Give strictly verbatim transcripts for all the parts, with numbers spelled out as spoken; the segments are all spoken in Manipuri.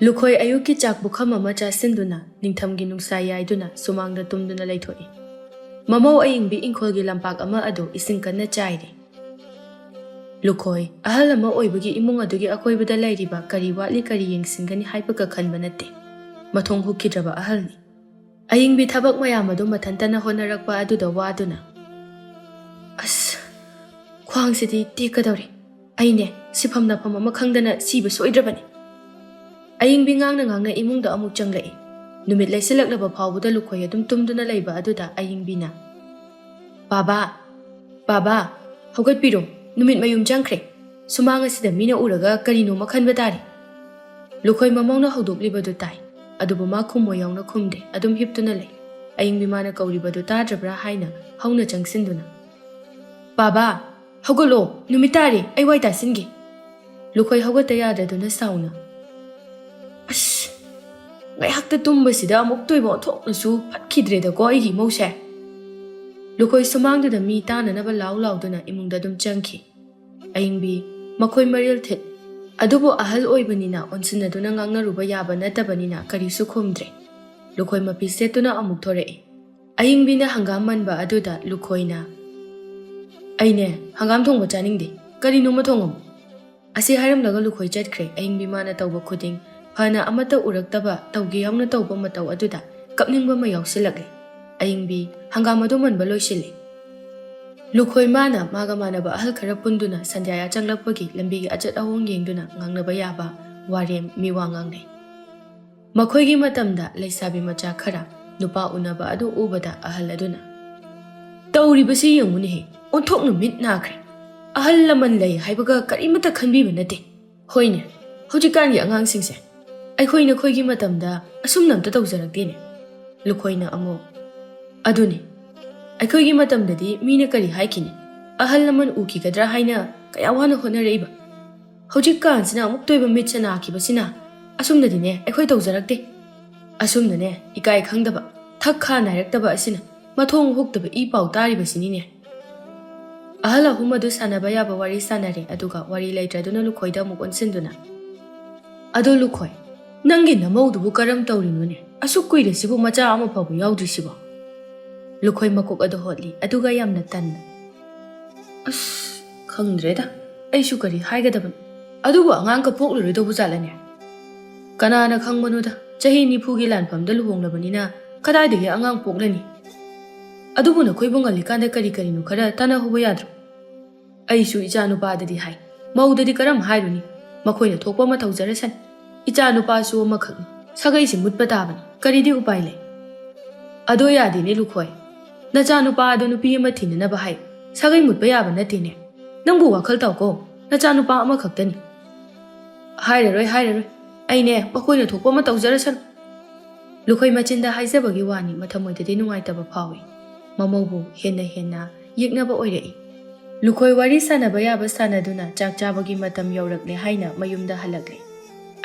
ꯂꯨꯈꯣꯏ ꯑꯌꯨꯛꯀꯤ ꯆꯥꯛ ꯄꯨꯈꯝ ꯑꯃ ꯆꯥꯁꯤꯟꯗꯨꯅ ꯅꯤꯡꯊꯝꯒꯤ ꯅꯨꯡꯁꯥ ꯌꯥꯏꯗꯨꯅ ꯁꯨꯃꯥꯡꯗ ꯇꯨꯝꯗꯨꯅ ꯂꯩꯊꯣꯛꯏ꯫ ꯃꯃꯧ ꯑꯌꯤꯡꯕꯤ ꯏꯪꯈꯣꯜꯒꯤ ꯂꯝꯄꯥꯛ ꯑꯃ ꯑꯗꯨ ꯏꯁꯤꯡ ꯀꯟꯅ ꯆꯥꯏꯔꯤ꯫ ꯂꯨꯈꯣꯏ ꯑꯍꯜ ꯑꯃ ꯑꯣꯏꯕꯒꯤ ꯏꯃꯨꯡ ꯑꯗꯨꯒꯤ ꯑꯀꯣꯏꯕꯗ ꯂꯩꯔꯤꯕ ꯀꯔꯤ ꯋꯥꯠꯂꯤ ꯀꯔꯤ ꯌꯦꯡꯁꯤꯟꯒꯅꯤ ꯍꯥꯏꯕꯒ ꯈꯟꯕ ꯅꯠꯇꯦ꯫ ꯃꯊꯣꯡ ꯍꯨꯛꯈꯤꯗ꯭ꯔꯕ ꯑꯍꯜꯅꯤ꯫ ꯑꯌꯤꯡꯕꯤ ꯊꯕꯛ ꯃꯌꯥꯝ ꯑꯗꯨ ꯃꯊꯟꯇꯅ ꯍꯣꯠꯅꯔꯛꯄ ꯑꯗꯨꯗ ꯋꯥꯗꯨꯅ, "ꯑꯁ, ꯈ꯭ꯋꯥꯡꯁꯤꯗꯤ ꯇꯦꯛꯀꯗꯧꯔꯦ꯫ ꯑꯩꯅꯦ, ꯁꯤꯐꯝ ꯅꯥꯐꯝ ꯑꯃ ꯈꯪꯗꯅ ꯁꯤꯕ ꯁꯣꯏꯗ꯭ꯔꯕꯅꯤ꯫" ꯑꯌꯤꯡꯕꯤ ꯉꯥꯡꯅ ꯉꯥꯡꯅ ꯏꯃꯨꯡꯗ ꯑꯃꯨꯛ ꯆꯪꯂꯛꯏ꯫ ꯅꯨꯃꯤꯠ ꯂꯩꯁꯤꯜꯂꯛꯂꯕ ꯐꯥꯎꯕꯗ ꯂꯨꯈꯣꯏ ꯑꯗꯨꯝ ꯇꯨꯝꯗꯨꯅ ꯂꯩꯕ ꯑꯗꯨꯗ ꯑꯌꯤꯡꯕꯤꯅ, "ꯕꯥꯕꯥ, ꯕꯥꯕꯥ, ꯍꯧꯒꯠꯄꯤꯔꯣ, ꯅꯨꯃꯤꯠ ꯃꯌꯨꯝ ꯆꯪꯈ꯭ꯔꯦ꯫ ꯁꯨꯃꯥꯡ ꯑꯁꯤꯗ ꯃꯤꯅ ꯎꯔꯒ ꯀꯔꯤꯅꯣꯃ ꯈꯟꯕ ꯇꯥꯔꯦ꯫" ꯂꯨꯈꯣꯏ ꯃꯃꯧꯅ ꯍꯧꯗꯣꯛꯂꯤꯕꯗꯨ ꯇꯥꯏ, ꯑꯗꯨꯕꯨ ꯃꯥ ꯈꯨꯝꯃꯣꯏ ꯌꯥꯎꯅ ꯈꯨꯝꯗꯦ, ꯑꯗꯨꯝ ꯍꯤꯞꯇꯨꯅ ꯂꯩ꯫ ꯑꯌꯤꯡꯕꯤ ꯃꯥꯅ ꯀꯧꯔꯤꯕꯗꯨ ꯇꯥꯗ꯭ꯔꯕ꯭ꯔꯥ ꯍꯥꯏꯅ ꯍꯧꯅ ꯆꯪꯁꯤꯟꯗꯨꯅ, "ꯕꯥꯕꯥ, ꯍꯧꯒꯠꯂꯣ, ꯅꯨꯃꯤꯠ ꯇꯥꯔꯦ, ꯑꯩ ꯋꯥꯏ ꯇꯥꯁꯤꯟꯒꯦ꯫" ꯂꯨꯈꯣꯏ ꯍꯧꯒꯠꯇ ꯌꯥꯗꯗꯨꯅ ꯁꯥꯎꯅ, "ꯑꯁ, ꯉꯥꯏꯍꯥꯛꯇ ꯇꯨꯝꯕꯁꯤꯗ ꯑꯃꯨꯛꯇꯣꯏꯕ ꯑꯣꯟꯊꯣꯛꯅꯁꯨ ꯐꯠꯈꯤꯗ꯭ꯔꯦꯗꯀꯣ ꯑꯩꯒꯤ ꯏꯃꯧꯁꯦ꯫" ꯂꯨꯈꯣꯏ ꯁꯨꯃꯥꯡꯗꯨꯗ ꯃꯤ ꯇꯥꯅꯅꯕ ꯂꯥꯎ ꯂꯥꯎꯗꯨꯅ ꯏꯃꯨꯡꯗ ꯑꯗꯨꯝ ꯆꯪꯈꯤ꯫ ꯑꯌꯤꯡꯕꯤ ꯃꯈꯣꯏ ꯃꯔꯤꯜ ꯊꯤꯠ꯫ ꯑꯗꯨꯕꯨ ꯑꯍꯜ ꯑꯣꯏꯕꯅꯤꯅ ꯑꯣꯟꯁꯤꯟꯅꯗꯨꯅ ꯉꯥꯡꯅꯔꯨꯕ ꯌꯥꯕ ꯅꯠꯇꯕꯅꯤꯅ ꯀꯔꯤꯁꯨ ꯈꯨꯝꯗ꯭ꯔꯦ꯫ ꯂꯨꯈꯣꯏ ꯃꯄꯤ ꯁꯦꯠꯇꯨꯅ ꯑꯃꯨꯛ ꯊꯣꯔꯛꯏ꯫ ꯑꯌꯤꯡꯕꯤꯅ ꯍꯪꯒꯥꯝ ꯃꯟꯕ ꯑꯗꯨꯗ ꯂꯨꯈꯣꯏꯅ, "ꯑꯩꯅꯦ, ꯍꯪꯒꯥꯝ ꯊꯣꯡꯕ ꯆꯥꯅꯤꯡꯗꯦ, ꯀꯔꯤꯅꯣꯃ ꯊꯣꯡꯉꯝꯃꯨ꯫" ꯑꯁꯤ ꯍꯥꯏꯔꯝꯂꯒ ꯂꯨꯈꯣꯏ ꯆꯠꯈ꯭ꯔꯦ꯫ ꯑꯌꯤꯡꯕꯤ ꯃꯥꯅ ꯇꯧꯕ ꯈꯨꯗꯤꯡ ꯐꯅ ꯑꯃꯠꯇ ꯎꯔꯛꯇꯕ ꯇꯧꯒꯦ ꯌꯥꯎꯅ ꯇꯧꯕ ꯃꯇꯧ ꯑꯗꯨꯗ ꯀꯞꯅꯤꯡꯕ ꯑꯃ ꯌꯥꯎꯁꯤꯜꯂꯛꯂꯦ꯫ ꯑꯌꯤꯡꯕꯤ ꯍꯪꯒꯥꯝ ꯑꯗꯨ ꯃꯟꯕ ꯂꯣꯏꯁꯤꯜꯂꯦ꯫ ꯂꯨꯈꯣꯏ ꯃꯥꯅ ꯃꯥꯒ ꯃꯥꯟꯅꯕ ꯑꯍꯜ ꯈꯔ ꯄꯨꯟꯗꯨꯅ ꯁꯟꯙ꯭ꯌꯥ ꯌꯥꯆꯪꯂꯛꯄꯒꯤ ꯂꯝꯕꯤꯒꯤ ꯑꯆꯠ ꯑꯑꯣꯡ ꯌꯦꯡꯗꯨꯅ ꯉꯥꯡꯅꯕ ꯌꯥꯕ ꯋꯥꯔꯦꯝ ꯃꯤꯋꯥ ꯉꯥꯡꯅꯩ꯫ ꯃꯈꯣꯏꯒꯤ ꯃꯇꯝꯗ ꯂꯩꯁꯥꯕꯤ ꯃꯆꯥ ꯈꯔ ꯅꯨꯄꯥ ꯎꯅꯕ ꯑꯗꯨ ꯎꯕꯗ ꯑꯍꯜ ꯑꯗꯨꯅ, "ꯇꯧꯔꯤꯕꯁꯤ ꯌꯦꯡꯉꯨꯅꯦꯍꯦ, ꯑꯣꯟꯊꯣꯛꯅ ꯃꯤꯠ ꯅꯥꯈ꯭ꯔꯦ꯫ ꯑꯍꯜ ꯂꯃꯟ ꯂꯩ ꯍꯥꯏꯕꯒ ꯀꯔꯤꯃꯠꯇ ꯈꯟꯕꯤꯕ ꯅꯠꯇꯦ꯫ ꯍꯣꯏꯅꯦ, ꯍꯧꯖꯤꯛꯀꯥꯟꯒꯤ ꯑꯉꯥꯡꯁꯤꯡꯁꯦ ꯑꯩꯈꯣꯏ ꯅꯈꯣꯏꯒꯤ ꯃꯇꯝꯗ ꯑꯁꯨꯝꯅ ꯑꯝꯇ ꯇꯧꯖꯔꯛꯇꯦꯅꯦ꯫" ꯂꯨꯈꯣꯏꯅ ꯑꯃꯨꯛ, "ꯑꯗꯨꯅꯤ, ꯑꯩꯈꯣꯏꯒꯤ ꯃꯇꯝꯗꯗꯤ ꯃꯤꯅ ꯀꯔꯤ ꯍꯥꯏꯈꯤꯅꯤ? ꯑꯍꯜ ꯂꯃꯟ ꯎꯈꯤꯒꯗ꯭ꯔꯥ ꯍꯥꯏꯅ ꯀꯌꯥ ꯋꯥꯅ ꯍꯣꯠꯅꯔꯛꯏꯕ꯫ ꯍꯧꯖꯤꯛꯀꯥꯟꯁꯤꯅ ꯑꯃꯨꯛꯇꯣꯏꯕ ꯃꯤꯠꯁꯦ ꯅꯥꯈꯤꯕꯁꯤꯅ ꯑꯁꯨꯝꯅꯗꯤꯅꯦ ꯑꯩꯈꯣꯏ ꯇꯧꯖꯔꯛꯇꯦ꯫ ꯑꯁꯨꯝꯅꯅꯦ ꯏꯀꯥꯏ ꯈꯪꯗꯕ, ꯊꯛ ꯈꯥ ꯅꯥꯏꯔꯛꯇꯕ ꯑꯁꯤꯅ ꯃꯊꯣꯡ ꯍꯨꯛꯇꯕ ꯏ ꯄꯥꯎ ꯇꯥꯔꯤꯕꯁꯤꯅꯤꯅꯦ꯫" ꯑꯍꯜ ꯑꯍꯨꯝ ꯑꯗꯨ ꯁꯥꯟꯅꯕ ꯌꯥꯕ ꯋꯥꯔꯤ ꯁꯥꯟꯅꯔꯦ, ꯑꯗꯨꯒ ꯋꯥꯔꯤ ꯂꯩꯇ꯭ꯔꯗꯨꯅ ꯂꯨꯈꯣꯏꯗ ꯑꯃꯨꯛ ꯑꯣꯟꯁꯤꯟꯗꯨꯅ, "ꯑꯗꯣ ꯂꯨꯈꯣꯏ, "ꯅꯪꯒꯤ ꯅꯃꯧꯗꯨꯕꯨ ꯀꯔꯝ ꯇꯧꯔꯤꯅꯣꯅꯦ? ꯑꯁꯨꯛ ꯀꯨꯏꯔꯁꯤꯕꯨ ꯃꯆꯥ ꯑꯃ ꯐꯥꯎꯕ ꯌꯥꯎꯗ꯭ꯔꯤꯁꯤꯕꯣ?" ꯂꯨꯈꯣꯏ ꯃꯀꯣꯛ ꯑꯗꯨ ꯍꯣꯠꯂꯤ, ꯑꯗꯨꯒ ꯌꯥꯝꯅ ꯇꯟꯅ, "ꯑꯁ, ꯈꯪꯗ꯭ꯔꯦꯗ, ꯑꯩꯁꯨ ꯀꯔꯤ ꯍꯥꯏꯒꯗꯕꯅꯣ꯫ ꯑꯗꯨꯕꯨ ꯑꯉꯥꯡꯒ ꯄꯣꯛꯂꯔꯣꯏꯗꯧꯕ ꯖꯥꯠꯂꯅꯦ? ꯀꯅꯥꯅ ꯈꯪꯕꯅꯣꯗ, ꯆꯍꯤ ꯅꯤꯐꯨꯒꯤ ꯂꯥꯟꯐꯝꯗ ꯂꯨꯍꯣꯡꯂꯕꯅꯤꯅ ꯀꯗꯥꯏꯗꯒꯤ ꯑꯉꯥꯡ ꯄꯣꯛꯂꯅꯤ? ꯑꯗꯨꯕꯨ ꯅꯈꯣꯏꯕꯨ ꯉꯜꯂꯤꯀꯥꯟꯗ ꯀꯔꯤ ꯀꯔꯤꯅꯣ ꯈꯔ ꯇꯥꯟꯅꯍꯧꯕ ꯌꯥꯗ꯭ꯔꯣ? ꯑꯩꯁꯨ ꯏꯆꯥ ꯅꯨꯄꯥꯗꯗꯤ ꯍꯥꯏ, ꯃꯧꯗꯗꯤ ꯀꯔꯝ ꯍꯥꯏꯔꯨꯅꯤ? ꯃꯈꯣꯏꯅ ꯊꯣꯛꯄ ꯑꯃ ꯇꯧꯖꯔꯁꯅꯤ꯫ ꯏꯆꯥ ꯅꯨꯄꯥꯁꯨ ꯑꯃꯈꯛꯅꯤ, ꯁꯥꯒꯩꯁꯤ ꯃꯨꯠꯄ ꯇꯥꯕꯅꯤ, ꯀꯔꯤꯗꯤ ꯎꯄꯥꯏ ꯂꯩ?" "ꯑꯗꯣ ꯌꯥꯗꯦꯅꯦ ꯂꯨꯈꯣꯏ, ꯅꯆꯥ ꯅꯨꯄꯥ ꯑꯗꯣ ꯅꯨꯄꯤ ꯑꯃ ꯊꯤꯅꯅꯕ ꯍꯥꯏ, ꯁꯥꯒꯩ ꯃꯨꯠꯄ ꯌꯥꯕ ꯅꯠꯇꯦꯅꯦ꯫ ꯅꯪꯕꯨ ꯋꯥꯈꯜ ꯇꯥꯎꯀꯣ, ꯅꯆꯥ ꯅꯨꯄꯥ ꯑꯃꯈꯛꯇꯅꯤ꯫" "ꯍꯥꯏꯔꯔꯣꯏ, ꯍꯥꯏꯔꯔꯣꯏ, ꯑꯩꯅꯦ ꯃꯈꯣꯏꯅ ꯊꯣꯛꯄ ꯑꯃ ꯇꯧꯖꯔꯁꯅꯨ꯫" ꯂꯨꯈꯣꯏ ꯃꯆꯤꯟꯗ ꯍꯥꯏꯖꯕꯒꯤ ꯋꯥꯅꯤ, ꯃꯊꯃꯣꯏꯗꯗꯤ ꯅꯨꯡꯉꯥꯏꯇꯕ ꯐꯥꯎꯏ꯫ ꯃꯃꯧꯕꯨ ꯍꯦꯟꯅ ꯍꯦꯟꯅ ꯌꯦꯛꯅꯕ ꯑꯣꯏꯔꯛꯏ꯫ ꯂꯨꯈꯣꯏ ꯋꯥꯔꯤ ꯁꯥꯟꯅꯕ ꯌꯥꯕ ꯁꯥꯟꯅꯗꯨꯅ ꯆꯥꯛ ꯆꯥꯕꯒꯤ ꯃꯇꯝ ꯌꯧꯔꯛꯂꯦ ꯍꯥꯏꯅ ꯃꯌꯨꯝꯗ ꯍꯜꯂꯛꯂꯦ꯫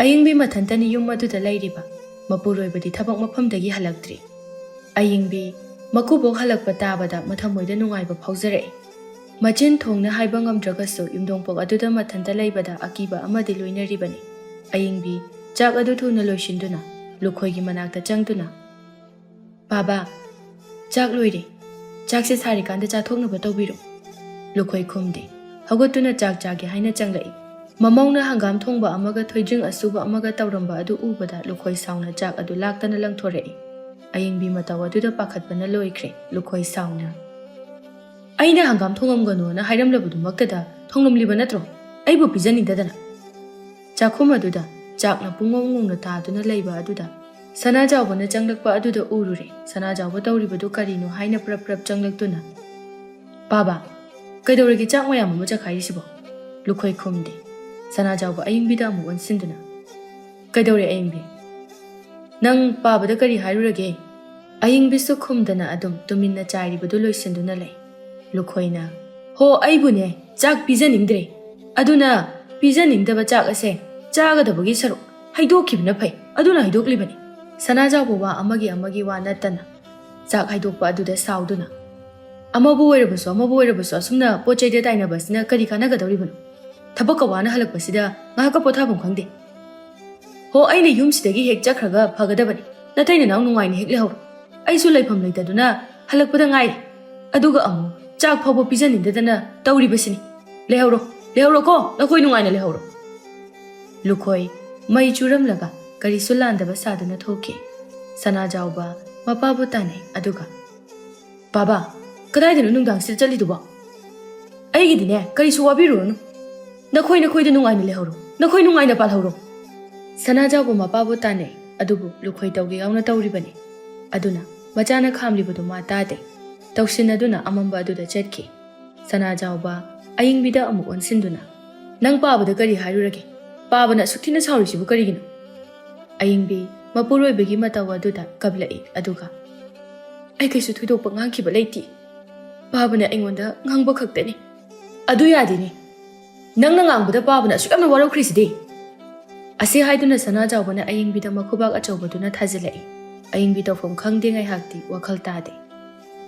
ꯑꯌꯤꯡꯕꯤ ꯃꯊꯟꯇꯅꯤ ꯌꯨꯝ ꯑꯗꯨꯗ ꯂꯩꯔꯤꯕ꯫ ꯃꯄꯨꯔꯣꯏꯕꯗꯤ ꯊꯕꯛ ꯃꯐꯝꯗꯒꯤ ꯍꯜꯂꯛꯇ꯭ꯔꯤ꯫ ꯑꯌꯤꯡꯕꯤ ꯃꯀꯨꯕꯣꯛ ꯍꯜꯂꯛꯄ ꯇꯥꯕꯗ ꯃꯊꯃꯣꯏꯗ ꯅꯨꯡꯉꯥꯏꯕ ꯐꯥꯎꯖꯔꯛꯏ꯫ ꯃꯆꯤꯟ ꯊꯣꯡꯅ ꯍꯥꯏꯕ ꯉꯝꯗ꯭ꯔꯒꯁꯨ ꯌꯨꯝꯗꯣꯡꯄꯣꯛ ꯑꯗꯨꯗ ꯃꯊꯟꯇ ꯂꯩꯕꯗ ꯑꯀꯤꯕ ꯑꯃꯗꯤ ꯂꯣꯏꯅꯔꯤꯕꯅꯤ꯫ ꯑꯌꯤꯡꯕꯤ ꯆꯥꯛ ꯑꯗꯨ ꯊꯨꯅ ꯂꯣꯏꯁꯤꯟꯗꯨꯅ ꯂꯨꯈꯣꯏꯒꯤ ꯃꯅꯥꯛꯇ ꯆꯪꯗꯨꯅ, "ꯕꯥꯕꯥ, ꯆꯥꯛ ꯂꯣꯏꯔꯦ꯫ ꯆꯥꯛꯁꯦ ꯁꯥꯔꯤꯀꯥꯟꯗ ꯆꯥꯊꯣꯛꯅꯕ ꯇꯧꯕꯤꯔꯣ꯫" ꯂꯨꯈꯣꯏ ꯈꯨꯝꯗꯦ꯫ ꯍꯧꯒꯠꯇꯨꯅ ꯆꯥꯛ ꯆꯥꯒꯦ ꯍꯥꯏꯅ ꯆꯪꯂꯛꯏ꯫ ꯃꯃꯧꯅ ꯍꯪꯒꯥꯝ ꯊꯣꯡꯕ ꯑꯃꯒ ꯊꯣꯏꯗ꯭ꯔꯤꯡ ꯑꯁꯨꯕ ꯑꯃꯒ ꯇꯧꯔꯝꯕ ꯑꯗꯨ ꯎꯕꯗ ꯂꯨꯈꯣꯏ ꯁꯥꯎꯅ ꯆꯥꯛ ꯑꯗꯨ ꯂꯥꯛꯇꯅ ꯂꯪꯊꯣꯔꯛꯏ꯫ ꯑꯌꯤꯡꯕꯤ ꯃꯇꯧ ꯑꯗꯨꯗ ꯄꯥꯈꯠꯄꯅ ꯂꯣꯏꯈ꯭ꯔꯦ꯫ ꯂꯨꯈꯣꯏ ꯁꯥꯎꯅ, "ꯑꯩꯅ ꯍꯪꯒꯥꯝ ꯊꯣꯡꯉꯝꯒꯅꯣꯅ ꯍꯥꯏꯔꯝꯂꯕꯗꯨꯃꯛꯇꯗ ꯊꯣꯡꯂꯝꯂꯤꯕ ꯅꯠꯇ꯭ꯔꯣ? ꯑꯩꯕꯨ ꯄꯤꯖꯅꯤꯡꯗꯗꯅ?" ꯆꯥꯛꯈꯨꯝ ꯑꯗꯨꯗ ꯆꯥꯛꯅ ꯄꯨꯡꯉꯧ ꯉꯧꯅ ꯇꯥꯗꯨꯅ ꯂꯩꯕ ꯑꯗꯨꯗ ꯁꯅꯥꯖꯥꯎꯕꯅ ꯆꯪꯂꯛꯄ ꯑꯗꯨꯗ ꯎꯔꯨꯔꯦ꯫ ꯁꯅꯥꯖꯥꯎꯕ ꯇꯧꯔꯤꯕꯗꯨ ꯀꯔꯤꯅꯣ ꯍꯥꯏꯅ ꯄ꯭ꯔꯞ ꯄ꯭ꯔꯞ ꯆꯪꯂꯛꯇꯨꯅ, "ꯕꯥꯕꯥ, ꯀꯩꯗꯧꯔꯒꯦ ꯆꯥꯛ ꯃꯌꯥꯝ ꯑꯃ ꯆꯈꯥꯏꯔꯤꯁꯤꯕꯣ?" ꯂꯨꯈꯣꯏ ꯈꯨꯝꯗꯦ꯫ ꯁꯅꯥꯖꯥꯎꯕ ꯑꯌꯤꯡꯕꯤꯗ ꯑꯃꯨꯛ ꯑꯣꯟꯁꯤꯟꯗꯨꯅ, "ꯀꯩꯗꯧꯔꯦ ꯑꯌꯤꯡꯕꯤ? ꯅꯪ ꯄꯥꯕꯗ ꯀꯔꯤ ꯍꯥꯏꯔꯨꯔꯒꯦ?" ꯑꯌꯤꯡꯕꯤꯁꯨ ꯈꯨꯝꯗꯅ ꯑꯗꯨꯝ ꯇꯨꯃꯤꯟꯅ ꯆꯥꯏꯔꯤꯕꯗꯨ ꯂꯣꯏꯁꯤꯟꯗꯨꯅ ꯂꯩ꯫ ꯂꯨꯈꯣꯏꯅ, "ꯍꯣ, ꯑꯩꯕꯨꯅꯦ, ꯆꯥꯛ ꯄꯤꯖꯅꯤꯡꯗ꯭ꯔꯦ꯫ ꯑꯗꯨꯅ ꯄꯤꯖꯅꯤꯡꯗꯕ ꯆꯥꯛ ꯑꯁꯦ ꯆꯥꯒꯗꯕꯒꯤ ꯁꯔꯨꯛ ꯍꯩꯗꯣꯛꯈꯤꯕꯅ ꯐꯩ꯫ ꯑꯗꯨꯅ ꯍꯩꯗꯣꯛꯂꯤꯕꯅꯤ꯫" ꯁꯅꯥꯖꯥꯎꯕ ꯋꯥ ꯑꯃꯒꯤ ꯑꯃꯒꯤ ꯋꯥ ꯅꯠꯇꯅ ꯆꯥꯛ ꯍꯩꯗꯣꯛꯄ ꯑꯗꯨꯗ ꯁꯥꯎꯗꯨꯅ, "ꯑꯃꯕꯨ ꯑꯣꯏꯔꯕꯁꯨ ꯑꯃꯕꯨ ꯑꯣꯏꯔꯕꯁꯨ ꯑꯁꯨꯝꯅ ꯄꯣꯠ ꯆꯩꯗ ꯇꯥꯏꯅꯕ ꯑꯁꯤꯅ ꯀꯔꯤ ꯀꯥꯟꯅꯒꯗꯧꯔꯤꯕꯅꯣ? ꯊꯕꯛꯀ ꯋꯥꯅ ꯍꯜꯂꯛꯄꯁꯤꯗ ꯉꯥꯏꯍꯥꯛꯀ ꯄꯣꯊꯥꯐꯝ ꯈꯪꯗꯦ꯫" ꯍꯣ, ꯑꯩꯅ ꯌꯨꯝꯁꯤꯗꯒꯤ ꯍꯦꯛ ꯆꯠꯈ꯭ꯔꯒ ꯐꯒꯗꯕꯅꯤ꯫ ꯅꯇꯩ ꯅꯅꯥꯎ ꯅꯨꯡꯉꯥꯏꯅ ꯍꯦꯛ ꯂꯩꯍꯧꯔꯣ꯫ ꯑꯩꯁꯨ ꯂꯩꯐꯝ ꯂꯩꯇꯗꯨꯅ ꯍꯜꯂꯛꯄꯗ ꯉꯥꯏꯔꯤ꯫ ꯑꯗꯨꯒ ꯑꯃꯨꯛ ꯆꯥꯛ ꯐꯥꯎꯕ ꯄꯤꯖꯅꯤꯡꯗꯗꯅ ꯇꯧꯔꯤꯕꯁꯤꯅꯤ꯫ ꯂꯩꯍꯧꯔꯣ, ꯂꯩꯍꯧꯔꯣꯀꯣ, ꯅꯈꯣꯏ ꯅꯨꯡꯉꯥꯏꯅ ꯂꯩꯍꯧꯔꯣ꯫ ꯂꯨꯈꯣꯏ ꯃꯩ ꯆꯨꯔꯝꯂꯒ ꯀꯔꯤꯁꯨ ꯂꯥꯟꯗꯕ ꯁꯥꯗꯨꯅ ꯊꯣꯛꯈꯤ꯫ ꯁꯅꯥꯖꯥꯎꯕ ꯃꯄꯥꯕꯨ ꯇꯥꯟꯅꯩ, ꯑꯗꯨꯒ, "ꯕꯥꯕꯥ, ꯀꯗꯥꯏꯗꯅꯣ ꯅꯨꯡꯗꯥꯡꯁꯤꯗ ꯆꯠꯂꯤꯗꯨꯕꯣ? ꯑꯩꯒꯤꯗꯤꯅꯦ, ꯀꯔꯤꯁꯨ ꯋꯥꯕꯤꯔꯨꯔꯅꯨ꯫ ꯅꯈꯣꯏ ꯅꯈꯣꯏꯗ ꯅꯨꯡꯉꯥꯏꯅ ꯂꯩꯍꯧꯔꯣ, ꯅꯈꯣꯏ ꯅꯨꯡꯉꯥꯏꯅ ꯄꯥꯜꯍꯧꯔꯣ꯫" ꯁꯅꯥꯖꯥꯎꯕ ꯃꯄꯥꯕꯨ ꯇꯥꯟꯅꯩ, ꯑꯗꯨꯕꯨ ꯂꯨꯈꯣꯏ ꯇꯧꯒꯦ ꯌꯥꯎꯅ ꯇꯧꯔꯤꯕꯅꯤ꯫ ꯑꯗꯨꯅ ꯃꯆꯥꯅ ꯈꯥꯝꯂꯤꯕꯗꯨ ꯃꯥ ꯇꯥꯗꯦ꯫ ꯇꯧꯁꯤꯟꯅꯗꯨꯅ ꯑꯃꯝꯕ ꯑꯗꯨꯗ ꯆꯠꯈꯤ꯫ ꯁꯅꯥꯖꯥꯎꯕ ꯑꯌꯤꯡꯕꯤꯗ ꯑꯃꯨꯛ ꯑꯣꯟꯁꯤꯟꯗꯨꯅ, "ꯅꯪ ꯄꯥꯕꯗ ꯀꯔꯤ ꯍꯥꯏꯔꯨꯔꯒꯦ? ꯄꯥꯕꯅ ꯑꯁꯨꯛ ꯊꯤꯅ ꯁꯥꯎꯔꯤꯁꯤꯕꯨ ꯀꯔꯤꯒꯤꯅꯣ?" ꯑꯌꯤꯡꯕꯤ ꯃꯄꯨꯔꯣꯏꯕꯒꯤ ꯃꯇꯧ ꯑꯗꯨꯗ ꯀꯞꯂꯛꯏ, ꯑꯗꯨꯒ, "ꯑꯩ ꯀꯩꯁꯨ ꯊꯣꯏꯗꯣꯛꯄ ꯉꯥꯡꯈꯤꯕ ꯂꯩꯇꯦ꯫ ꯄꯥꯕꯅ ꯑꯩꯉꯣꯟꯗ ꯉꯥꯡꯕ ꯈꯛꯇꯅꯤ꯫" "ꯑꯗꯨ ꯌꯥꯗꯦꯅꯦ꯫ ꯅꯪꯅ ꯉꯥꯡꯕꯗ ꯄꯥꯕꯅ ꯑꯁꯨꯛ ꯌꯥꯝꯅ ꯋꯥꯔꯧꯈ꯭ꯔꯤꯁꯤꯗꯤ?" ꯑꯁꯤ ꯍꯥꯏꯗꯨꯅ ꯁꯅꯥꯖꯥꯎꯕꯅ ꯑꯌꯤꯡꯕꯤꯗ ꯃꯈꯨꯕꯥꯛ ꯑꯆꯧꯕꯗꯨꯅ ꯊꯥꯖꯤꯜꯂꯛꯏ꯫ ꯑꯌꯤꯡꯕꯤ ꯇꯧꯐꯝ ꯈꯪꯗꯦ, ꯉꯥꯏꯍꯥꯛꯇꯤ ꯋꯥꯈꯜ ꯇꯥꯗꯦ꯫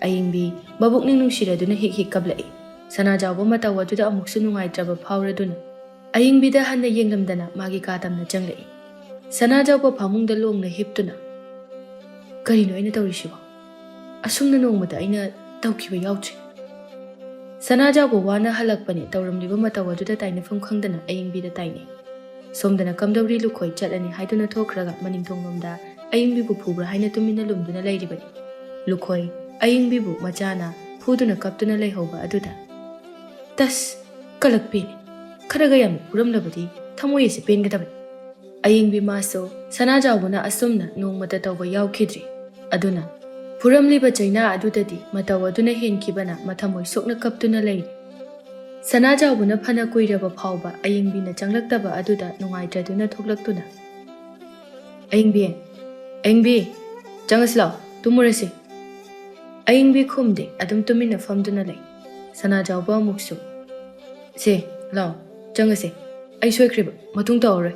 ꯑꯌꯤꯡꯕꯤ ꯃꯕꯨꯛꯅꯤꯡ ꯅꯨꯡꯁꯤꯔꯗꯨꯅ ꯍꯤꯛ ꯍꯤꯛ ꯀꯞꯂꯛꯏ꯫ ꯁꯅꯥꯖꯥꯎꯕ ꯃꯇꯧ ꯑꯗꯨꯗ ꯑꯃꯨꯛꯁꯨ ꯅꯨꯡꯉꯥꯏꯇ꯭ꯔꯕ ꯐꯥꯎꯔꯗꯨꯅ ꯑꯌꯤꯡꯕꯤꯗ ꯍꯟꯅ ꯌꯦꯡꯂꯝꯗꯅ ꯃꯥꯒꯤ ꯀꯥ ꯇꯝꯅ ꯆꯪꯂꯛꯏ꯫ ꯁꯅꯥꯖꯥꯎꯕ ꯐꯃꯨꯡꯗ ꯂꯣꯡꯅ ꯍꯤꯞꯇꯨꯅ, "ꯀꯔꯤꯅꯣ ꯑꯩꯅ ꯇꯧꯔꯤꯁꯤꯕꯣ? ꯑꯁꯨꯝꯅ ꯅꯣꯡꯃꯇ ꯑꯩꯅ ꯇꯧꯈꯤꯕ ꯌꯥꯎꯗ꯭ꯔꯤ꯫" ꯁꯅꯥꯖꯥꯎꯕ ꯋꯥꯅ ꯍꯜꯂꯛꯄꯅꯤ, ꯇꯧꯔꯝꯂꯤꯕ ꯃꯇꯧ ꯑꯗꯨꯗ ꯇꯥꯏꯅꯐꯝ ꯈꯪꯗꯅ ꯑꯌꯤꯡꯕꯤꯗ ꯇꯥꯏꯅꯩ꯫ ꯁꯣꯝꯗꯅ ꯀꯝꯗꯧꯔꯤ ꯂꯨꯈꯣꯏ ꯆꯠꯂꯅꯤ ꯍꯥꯏꯗꯨꯅ ꯊꯣꯛꯈ꯭ꯔꯒ ꯃꯅꯤꯡꯊꯣꯡꯂꯣꯝꯗ ꯑꯌꯤꯡꯕꯤꯕꯨ ꯐꯨꯕ꯭ꯔꯥ ꯍꯥꯏꯅ ꯇꯨꯃꯤꯟꯅ ꯂꯨꯝꯗꯨꯅ ꯂꯩꯔꯤꯕꯅꯤ꯫ ꯂꯨꯈꯣꯏ ꯑꯌꯤꯡꯕꯤꯕꯨ ꯃꯆꯥꯅ ꯐꯨꯗꯨꯅ ꯀꯞꯇꯨꯅ ꯂꯩꯍꯧꯕ ꯑꯗꯨꯗ, "ꯇꯁ, ꯀꯂꯛꯄꯤꯅꯤ꯫ ꯈꯔꯒ ꯌꯥꯝꯅ ꯐꯨꯔꯝꯂꯕꯗꯤ ꯊꯃꯣꯏ ꯑꯁꯤ ꯄꯦꯟꯒꯗꯕꯅꯤ꯫" ꯑꯌꯤꯡꯕꯤ ꯃꯥꯁꯨ ꯁꯅꯥꯖꯥꯎꯕꯅ ꯑꯁꯨꯝꯅ ꯅꯣꯡꯃꯇ ꯇꯧꯕ ꯌꯥꯎꯈꯤꯗ꯭ꯔꯤ꯫ ꯑꯗꯨꯅ ꯐꯨꯔꯝꯂꯤꯕ ꯆꯩꯅꯥ ꯑꯗꯨꯗꯗꯤ ꯃꯇꯧ ꯑꯗꯨꯅ ꯍꯦꯟꯈꯤꯕꯅ ꯃꯊꯃꯣꯏ ꯁꯣꯛꯅ ꯀꯞꯇꯨꯅ ꯂꯩꯔꯤ꯫ ꯁꯅꯥꯖꯥꯎꯕꯅ ꯐꯅ ꯀꯨꯏꯔꯕ ꯐꯥꯎꯕ ꯑꯌꯤꯡꯕꯤꯅ ꯆꯪꯂꯛꯇꯕ ꯑꯗꯨꯗ ꯅꯨꯡꯉꯥꯏꯇ꯭ꯔꯗꯨꯅ ꯊꯣꯛꯂꯛꯇꯨꯅ, "ꯑꯌꯤꯡꯕꯤ, ꯑꯌꯤꯡꯕꯤ, ꯆꯪꯉꯁꯤ ꯂꯥꯎ, ꯇꯨꯝꯃꯨꯔꯁꯤ꯫" ꯑꯌꯤꯡꯕꯤ ꯈꯨꯝꯗꯦ, ꯑꯗꯨꯝ ꯇꯨꯃꯤꯟꯅ ꯐꯝꯗꯨꯅ ꯂꯩ꯫ ꯁꯅꯥꯖꯥꯎꯕ ꯑꯃꯨꯛꯁꯨ, "ꯁꯦ, ꯂꯥꯎ, ꯆꯪꯉꯁꯦ꯫ ꯑꯩ ꯁꯣꯏꯈ꯭ꯔꯦꯕ, ꯃꯇꯨꯡ ꯇꯧꯔꯔꯣꯏ꯫"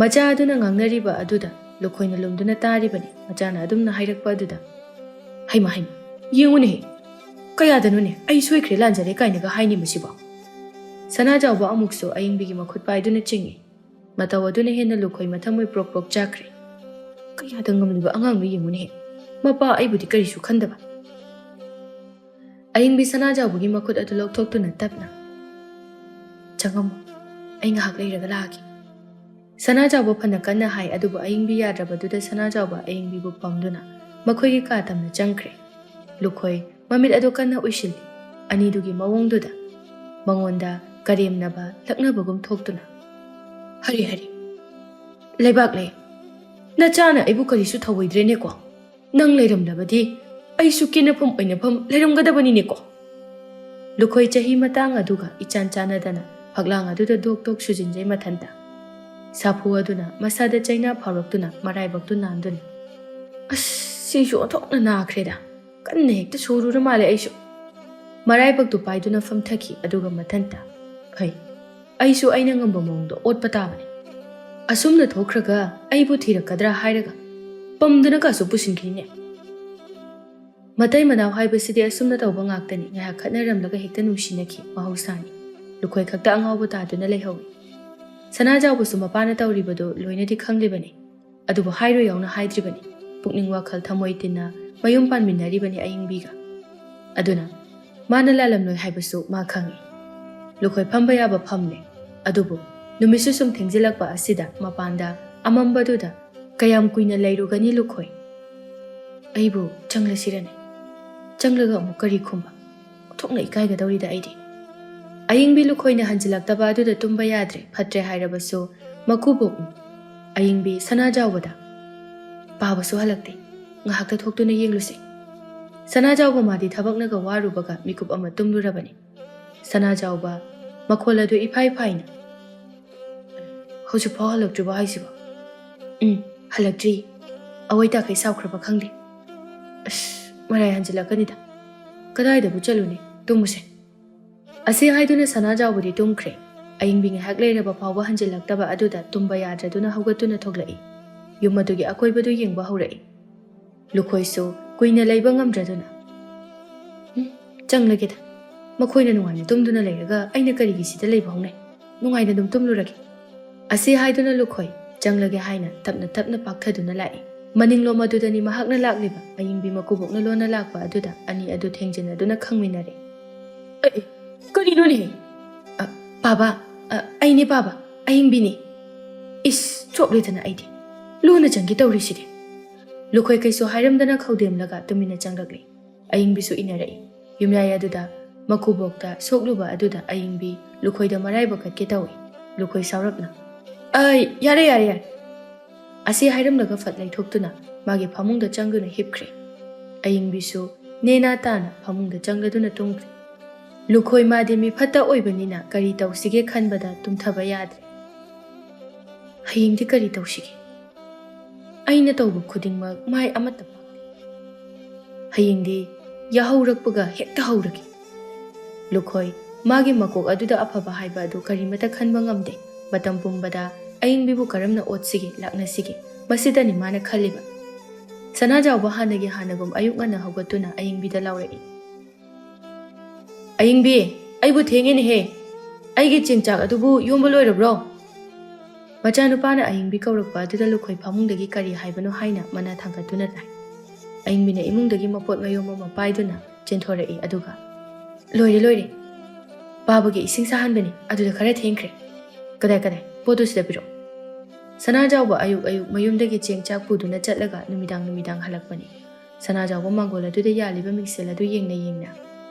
ꯃꯆꯥ ꯑꯗꯨꯅ ꯉꯥꯡꯅꯔꯤꯕ ꯑꯗꯨꯗ ꯂꯨꯈꯣꯏꯅ ꯂꯨꯝꯗꯨꯅ ꯇꯥꯔꯤꯕꯅꯤ꯫ ꯃꯆꯥꯅ ꯑꯗꯨꯝꯅ ꯍꯥꯏꯔꯛꯄ ꯑꯗꯨꯗ, "ꯍꯩꯃ, ꯍꯩꯃ, ꯌꯦꯡꯉꯨꯅꯦꯍꯦ, ꯀꯌꯥꯗꯅꯣꯅꯦ, ꯑꯩ ꯁꯣꯏꯈ꯭ꯔꯦ, ꯂꯥꯟꯖꯔꯦ ꯀꯥꯏꯅꯒ ꯍꯥꯏꯅꯤ ꯃꯁꯤꯕꯣ?" ꯁꯅꯥꯖꯥꯎꯕ ꯑꯃꯨꯛꯁꯨ ꯑꯌꯤꯡꯕꯤꯒꯤ ꯃꯈꯨꯠ ꯄꯥꯏꯗꯨꯅ ꯆꯤꯡꯏ꯫ ꯃꯇꯧ ꯑꯗꯨꯅ ꯍꯦꯟꯅ ꯂꯨꯈꯣꯏ ꯃꯊꯃꯣꯏ ꯄ꯭ꯔꯣꯛ ꯄ꯭ꯔꯣꯛ ꯆꯥꯛꯈ꯭ꯔꯦ꯫ "ꯀꯌꯥꯗ ꯉꯝꯂꯤꯕ ꯑꯉꯥꯡꯅꯣ ꯌꯦꯡꯉꯨꯅꯦꯍꯦ꯫ ꯃꯄꯥ ꯑꯩꯕꯨꯗꯤ ꯀꯔꯤꯁꯨ ꯈꯟꯗꯕ"꯫ ꯑꯏꯪꯕꯤ ꯁꯅꯥꯖꯥꯎꯕꯒꯤ ꯃꯈꯨꯠ ꯑꯗꯨ ꯂꯧꯊꯣꯛꯇꯨꯅ ꯇꯞꯅ, "ꯆꯪꯉꯝꯃꯣ, ꯑꯩ ꯉꯥꯏꯍꯥꯛ ꯂꯩꯔꯒ ꯂꯥꯛꯑꯒꯦ"꯫ ꯁꯅꯥꯖꯥꯎꯕ ꯐꯅ ꯀꯟꯅ ꯍꯥꯏ, ꯑꯗꯨꯕꯨ ꯑꯏꯪꯕꯤ ꯌꯥꯗ꯭ꯔꯕꯗꯨꯗ ꯁꯅꯥꯖꯥꯎꯕ ꯑꯏꯪꯕꯤꯕꯨ ꯄꯝꯗꯨꯅ ꯃꯈꯣꯏꯒꯤ ꯀꯥ ꯇꯝꯅ ꯆꯪꯈ꯭ꯔꯦ꯫ ꯂꯨꯈꯣꯏ ꯃꯃꯤꯠ ꯑꯗꯨ ꯀꯟꯅ ꯎꯏꯁꯤꯜꯂꯤ꯫ ꯑꯅꯤꯗꯨꯒꯤ ꯃꯑꯣꯡꯗꯨꯗ ꯃꯉꯣꯟꯗ ꯀꯔꯦꯝꯅꯕ ꯂꯛꯅꯕꯒꯨꯝ ꯊꯣꯛꯇꯨꯅ, "ꯍꯔꯤ ꯍꯔꯤ, ꯂꯩꯕꯥꯛꯂꯦ, ꯅꯆꯥꯅ ꯑꯩꯕꯨ ꯀꯔꯤꯁꯨ ꯊꯧꯑꯣꯏꯗ꯭ꯔꯦꯅꯦꯀꯣ꯫ ꯅꯪ ꯂꯩꯔꯝꯂꯕꯗꯤ ꯑꯩꯁꯨ ꯀꯦꯅꯐꯝ ꯑꯣꯏꯅꯐꯝ ꯂꯩꯔꯝꯒꯗꯕꯅꯤꯅꯦꯀꯣ"꯫ ꯂꯨꯈꯣꯏ ꯆꯍꯤ ꯃꯇꯥꯡ ꯑꯗꯨꯒ ꯏꯆꯥꯟ ꯆꯥꯟꯅꯗꯅ ꯐꯛꯂꯥꯡ ꯑꯗꯨꯗ ꯗꯣꯛ ꯗꯣꯛ ꯁꯨꯖꯤꯟꯖꯩ ꯃꯊꯟꯇ꯫ ꯁꯥꯐꯨ ꯑꯗꯨꯅ ꯃꯁꯥꯗ ꯆꯩꯅꯥ ꯐꯥꯎꯔꯛꯇꯨꯅ ꯃꯔꯥꯏꯕꯛꯇꯨ ꯅꯥꯟꯗꯨꯅ, "ꯑꯁ, ꯁꯤꯁꯨ ꯑꯣꯟꯊꯣꯛꯅ ꯅꯥꯈ꯭ꯔꯦꯗ꯫ ꯀꯟꯅ ꯍꯦꯛꯇ ꯁꯣꯔꯨꯔ ꯃꯥꯜꯂꯦ ꯑꯩꯁꯨ"꯫ ꯃꯔꯥꯏꯕꯛꯇꯨ ꯄꯥꯏꯗꯨꯅ ꯐꯝꯊꯈꯤ, ꯑꯗꯨꯒ ꯃꯊꯟꯇ, "ꯐꯩ, ꯑꯩꯁꯨ ꯑꯩꯅ ꯉꯝꯕ ꯃꯑꯣꯡꯗ ꯑꯣꯠꯄ ꯇꯥꯕꯅꯤ꯫ ꯑꯁꯨꯝꯅ ꯊꯣꯛꯈ꯭ꯔꯒ ꯑꯩꯕꯨ ꯊꯤꯔꯛꯀꯗ꯭ꯔꯥ ꯍꯥꯏꯔꯒ ꯄꯝꯗꯨꯅ ꯀꯥꯁꯨ ꯄꯨꯁꯤꯟꯈꯤꯅꯦ"꯫ ꯃꯇꯩ ꯃꯅꯥꯎ ꯍꯥꯏꯕꯁꯤꯗꯤ ꯑꯁꯨꯝꯅ ꯇꯧꯕ ꯉꯥꯛꯇꯅꯤ꯫ ꯉꯥꯏꯍꯥꯛ ꯈꯠꯅꯔꯝꯂꯒ ꯍꯦꯛꯇ ꯅꯨꯡꯁꯤꯅꯈꯤ ꯃꯍꯧꯁꯥꯅꯤ꯫ ꯂꯨꯈꯣꯏ ꯈꯛꯇ ꯑꯉꯥꯎꯕ ꯇꯥꯗꯨꯅ ꯂꯩꯍꯧꯏ꯫ ꯁꯅꯥꯖꯥꯎꯕꯁꯨ ꯃꯄꯥꯅ ꯇꯧꯔꯤꯕꯗꯨ ꯂꯣꯏꯅꯗꯤ ꯈꯪꯂꯤꯕꯅꯤ꯫ ꯑꯗꯨꯕꯨ ꯍꯥꯏꯔꯣꯏ ꯌꯥꯎꯅ ꯍꯥꯏꯗ꯭ꯔꯤꯕꯅꯤ꯫ ꯄꯨꯛꯅꯤꯡ ꯋꯥꯈꯜ ꯊꯃꯣꯏ ꯇꯤꯟꯅ ꯃꯌꯨꯝ ꯄꯥꯟꯃꯤꯟꯅꯔꯤꯕꯅꯤ ꯑꯏꯪꯕꯤꯒ꯫ ꯑꯗꯨꯅ ꯃꯥꯅ ꯂꯥꯜꯂꯝꯂꯣꯏ ꯍꯥꯏꯕꯁꯨ ꯃꯥ ꯈꯪꯏ꯫ ꯂꯨꯈꯣꯏ ꯐꯝꯕ ꯌꯥꯕ ꯐꯝꯂꯦ꯫ ꯑꯗꯨꯕꯨ ꯅꯨꯃꯤꯠꯁꯨ ꯁꯨꯝ ꯊꯦꯡꯖꯤꯜꯂꯛꯄ ꯑꯁꯤꯗ ꯃꯄꯥꯟꯗ ꯑꯃꯝꯕꯗꯨꯗ ꯀꯌꯥꯝ ꯀꯨꯏꯅ ꯂꯩꯔꯨꯒꯅꯤ ꯂꯨꯈꯣꯏ? ꯑꯩꯕꯨ ꯆꯪꯂꯁꯤꯔꯅꯦ? ꯆꯪꯂꯒ ꯑꯃꯨꯛ ꯀꯔꯤ ꯈꯨꯝꯕ? ꯑꯣꯟꯊꯣꯛꯅ ꯏꯀꯥꯏꯒꯗꯧꯔꯤꯗ ꯑꯩꯗꯤ꯫ ꯑꯏꯪꯕꯤ ꯂꯨꯈꯣꯏꯅ ꯍꯟꯖꯤꯜꯂꯛꯇꯕ ꯑꯗꯨꯗ ꯇꯨꯝꯕ ꯌꯥꯗ꯭ꯔꯦ꯫ ꯐꯠꯇ꯭ꯔꯦ ꯍꯥꯏꯔꯕꯁꯨ ꯃꯀꯨꯕꯣꯛꯅꯤ꯫ ꯑꯏꯪꯕꯤ ꯁꯅꯥꯖꯥꯎꯕꯗ, "ꯄꯥꯕꯁꯨ ꯍꯜꯂꯛꯇꯦ, ꯉꯥꯏꯍꯥꯛꯇ ꯊꯣꯛꯇꯨꯅ ꯌꯦꯡꯂꯨꯁꯦ"꯫ ꯁꯅꯥꯖꯥꯎꯕ ꯃꯥꯗꯤ ꯊꯕꯛꯅꯒ ꯋꯥꯔꯨꯕꯒ ꯃꯤꯀꯨꯞ ꯑꯃ ꯇꯨꯝꯂꯨꯔꯕꯅꯤ꯫ ꯁꯅꯥꯖꯥꯎꯕ ꯃꯈꯣꯜ ꯑꯗꯨ ꯏꯐꯥꯏ ꯐꯥꯏꯅ, "ꯍꯧꯖꯤꯛꯐꯥꯎ ꯍꯜꯂꯛꯇ꯭ꯔꯤꯕꯣ ꯍꯥꯏꯁꯤꯕꯣ?" "ꯎꯝ, ꯍꯜꯂꯛꯇ꯭ꯔꯤ꯫ ꯑꯋꯣꯏ ꯇꯥꯈꯩ ꯁꯥꯎꯈ꯭ꯔꯕ ꯈꯪꯗꯦ꯫ ꯑꯁ, ꯃꯔꯥꯏ ꯍꯟꯖꯤꯜꯂꯛꯀꯅꯤꯗ꯫ ꯀꯗꯥꯏꯗꯕꯨ ꯆꯠꯂꯨꯅꯤ? ꯇꯨꯝꯃꯨꯁꯦ"꯫ ꯑꯁꯤ ꯍꯥꯏꯗꯨꯅ ꯁꯅꯥꯖꯥꯎꯕꯗꯤ ꯇꯨꯝꯈ꯭ꯔꯦ꯫ ꯑꯏꯪꯕꯤ ꯉꯥꯏꯍꯥꯛ ꯂꯩꯔꯕ ꯐꯥꯎꯕ ꯍꯟꯖꯤꯜꯂꯛꯇꯕ ꯑꯗꯨꯗ ꯇꯨꯝꯕ ꯌꯥꯗ꯭ꯔꯗꯨꯅ ꯍꯧꯒꯠꯇꯨꯅ ꯊꯣꯛꯂꯛꯏ꯫ ꯌꯨꯝ ꯑꯗꯨꯒꯤ ꯑꯀꯣꯏꯕꯗꯨ ꯌꯦꯡꯕ ꯍꯧꯔꯛꯏ꯫ ꯂꯨꯈꯣꯏꯁꯨ ꯀꯨꯏꯅ ꯂꯩꯕ ꯉꯝꯗ꯭ꯔꯗꯨꯅ, "ꯎꯝ, ꯆꯪꯂꯒꯦꯗ꯫ ꯃꯈꯣꯏꯅ ꯅꯨꯡꯉꯥꯏꯅ ꯇꯨꯝꯗꯨꯅ ꯂꯩꯔꯒ ꯑꯩꯅ ꯀꯔꯤꯒꯤ ꯁꯤꯗ ꯂꯩꯕ ꯍꯧꯅꯩ? ꯅꯨꯡꯉꯥꯏꯅ ꯑꯗꯨꯝ ꯇꯨꯝꯂꯨꯔꯒꯦ"꯫ ꯑꯁꯤ ꯍꯥꯏꯗꯨꯅ ꯂꯨꯈꯣꯏ ꯆꯪꯂꯒꯦ ꯍꯥꯏꯅ ꯇꯞꯅ ꯇꯞꯅ ꯄꯥꯛꯊꯗꯨꯅ ꯂꯥꯛꯏ꯫ ꯃꯅꯤꯡꯂꯣꯝ ꯑꯗꯨꯗꯅꯤ ꯃꯍꯥꯛꯅ ꯂꯥꯛꯂꯤꯕ꯫ ꯑꯌꯤꯡꯕꯤ ꯃꯀꯨꯕꯣꯛꯅ ꯂꯣꯟꯅ ꯂꯥꯛꯄ ꯑꯗꯨꯗ ꯑꯅꯤ ꯑꯗꯨ ꯊꯦꯡꯖꯤꯟꯅꯗꯨꯅ ꯈꯪꯃꯤꯟꯅꯔꯦ꯫ "ꯑꯦ, ꯑꯦ, ꯀꯔꯤꯅꯣꯅꯦ?" "ꯑ, ꯄꯥꯕ, ꯑ, ꯑꯩꯅꯦ ꯄꯥꯕ, ꯑꯌꯤꯡꯕꯤꯅꯦ꯫ ꯏꯁ, ꯆꯣꯞꯂꯦꯗꯅ ꯑꯩꯗꯤ꯫ ꯂꯣꯟꯅ ꯆꯪꯒꯦ ꯇꯧꯔꯤꯁꯤꯗꯤ꯫" ꯂꯨꯈꯣꯏ ꯀꯩꯁꯨ ꯍꯥꯏꯔꯝꯗꯅ ꯈꯧꯗꯦꯝꯂꯒ ꯇꯨꯃꯤꯟꯅ ꯆꯪꯂꯛꯂꯤ꯫ ꯑꯌꯤꯡꯕꯤꯁꯨ ꯏꯟꯅꯔꯛꯏ꯫ ꯌꯨꯝꯌꯥꯏ ꯑꯗꯨꯗ ꯃꯀꯨꯕꯣꯛꯇ ꯁꯣꯛꯂꯨꯕ ꯑꯗꯨꯗ ꯑꯌꯤꯡꯕꯤ ꯂꯨꯈꯣꯏꯗ ꯃꯔꯥꯏꯕꯛ ꯀꯠꯀꯦ ꯇꯧꯏ꯫ ꯂꯨꯈꯣꯏ ꯁꯥꯎꯔꯞꯅ, "ꯑꯩ, ꯌꯥꯔꯦ, ꯌꯥꯔꯦ, ꯌꯥꯔꯦ!" ꯑꯁꯤ ꯍꯥꯏꯔꯝꯂꯒ ꯐꯠ ꯂꯩꯊꯣꯛꯇꯨꯅ ꯃꯥꯒꯤ ꯐꯃꯨꯡꯗ ꯆꯪꯗꯨꯅ ꯍꯤꯞꯈ꯭ꯔꯦ꯫ ꯑꯌꯤꯡꯕꯤꯁꯨ ꯅꯦꯅꯥ ꯇꯥꯅ ꯐꯃꯨꯡꯗ ꯆꯪꯂꯗꯨꯅ ꯇꯨꯝꯈ꯭ꯔꯦ꯫ ꯂꯨꯈꯣꯏ ꯃꯥꯗꯤ ꯃꯤ ꯐꯠꯇ ꯑꯣꯏꯕꯅꯤꯅ ꯀꯔꯤ ꯇꯧꯁꯤꯒꯦ ꯈꯟꯕꯗ ꯇꯨꯝꯊꯕ ꯌꯥꯗ꯭ꯔꯦ꯫ "ꯍꯌꯦꯡꯗꯤ ꯀꯔꯤ ꯇꯧꯁꯤꯒꯦ? ꯑꯩꯅ ꯇꯧꯕ ꯈꯨꯗꯤꯡꯃꯛ ꯃꯥꯏ ꯑꯃꯠꯇ ꯄꯥꯛꯇꯦ꯫ ꯍꯌꯦꯡꯗꯤ ꯌꯥꯍꯧꯔꯛꯄꯒ ꯍꯦꯛꯇ ꯍꯧꯔꯒꯦ꯫" ꯂꯨꯈꯣꯏ ꯃꯥꯒꯤ ꯃꯀꯣꯛ ꯑꯗꯨꯗ ꯑꯐꯕ ꯍꯥꯏꯕ ꯑꯗꯨ ꯀꯔꯤꯃꯠꯇ ꯈꯟꯕ ꯉꯝꯗꯦ꯫ ꯃꯇꯝ ꯄꯨꯝꯕꯗ ꯑꯌꯤꯡꯕꯤꯕꯨ ꯀꯔꯝꯅ ꯑꯣꯠꯁꯤꯒꯦ, ꯂꯥꯛꯅꯁꯤꯒꯦ, ꯃꯁꯤꯗꯅꯤ ꯃꯥꯅ ꯈꯜꯂꯤꯕ꯫ ꯁꯅꯥꯖꯥꯎꯕ ꯍꯥꯟꯅꯒꯤ ꯍꯥꯟꯅꯒꯨꯝ ꯑꯌꯨꯛ ꯉꯟꯅ ꯍꯧꯒꯠꯇꯨꯅ ꯑꯌꯤꯡꯕꯤꯗ ꯂꯥꯎꯔꯛꯏ꯫ "ꯑꯌꯤꯡꯕꯤ, ꯑꯩꯕꯨ ꯊꯦꯡꯉꯦꯅꯦꯍꯦ꯫ ꯑꯩꯒꯤ ꯆꯦꯡꯆꯥꯛ ꯑꯗꯨꯕꯨ ꯌꯣꯝꯕ ꯂꯣꯏꯔꯕ꯭ꯔꯣ?" ꯃꯆꯥꯅꯨꯄꯥꯅ ꯑꯌꯤꯡꯕꯤ ꯀꯧꯔꯛꯄ ꯑꯗꯨꯗ ꯂꯨꯈꯣꯏ ꯐꯃꯨꯡꯗꯒꯤ ꯀꯔꯤ ꯍꯥꯏꯕꯅꯣ ꯍꯥꯏꯅ ꯃꯅꯥ ꯊꯥꯡꯒꯠꯇꯨꯅ ꯇꯥꯏ꯫ ꯑꯌꯤꯡꯕꯤꯅ ꯏꯃꯨꯡꯗꯒꯤ ꯃꯄꯣꯠ ꯃꯌꯣꯝ ꯑꯃ ꯄꯥꯏꯗꯨꯅ ꯆꯦꯟꯊꯣꯔꯛꯏ, ꯑꯗꯨꯒ, "ꯂꯣꯏꯔꯦ, ꯂꯣꯏꯔꯦ꯫ ꯄꯥꯕꯒꯤ ꯏꯁꯤꯡ ꯁꯥꯍꯟꯕꯅꯤ, ꯑꯗꯨꯗ ꯈꯔ ꯊꯦꯡꯈ꯭ꯔꯦ꯫ ꯀꯗꯥꯏ, ꯀꯗꯥꯏ? ꯄꯣꯠꯇꯨ ꯁꯤꯗ ꯄꯤꯔꯛꯑꯣ꯫" ꯁꯅꯥꯖꯥꯎꯕ ꯑꯌꯨꯛ ꯑꯌꯨꯛ ꯃꯌꯨꯝꯗꯒꯤ ꯆꯦꯡ ꯆꯥꯛ ꯄꯨꯗꯨꯅ ꯆꯠꯂꯒ ꯅꯨꯃꯤꯗꯥꯡ ꯅꯨꯃꯤꯗꯥꯡ ꯍꯜꯂꯛꯄꯅꯤ꯫ ꯁꯅꯥꯖꯥꯎꯕ ꯃꯥꯡꯒꯣꯜ ꯑꯗꯨꯗ ꯌꯥꯜꯂꯤꯕ ꯃꯤꯡꯁꯦꯜ ꯑꯗꯨ ꯌꯦꯡꯅ ꯌꯦꯡꯅ,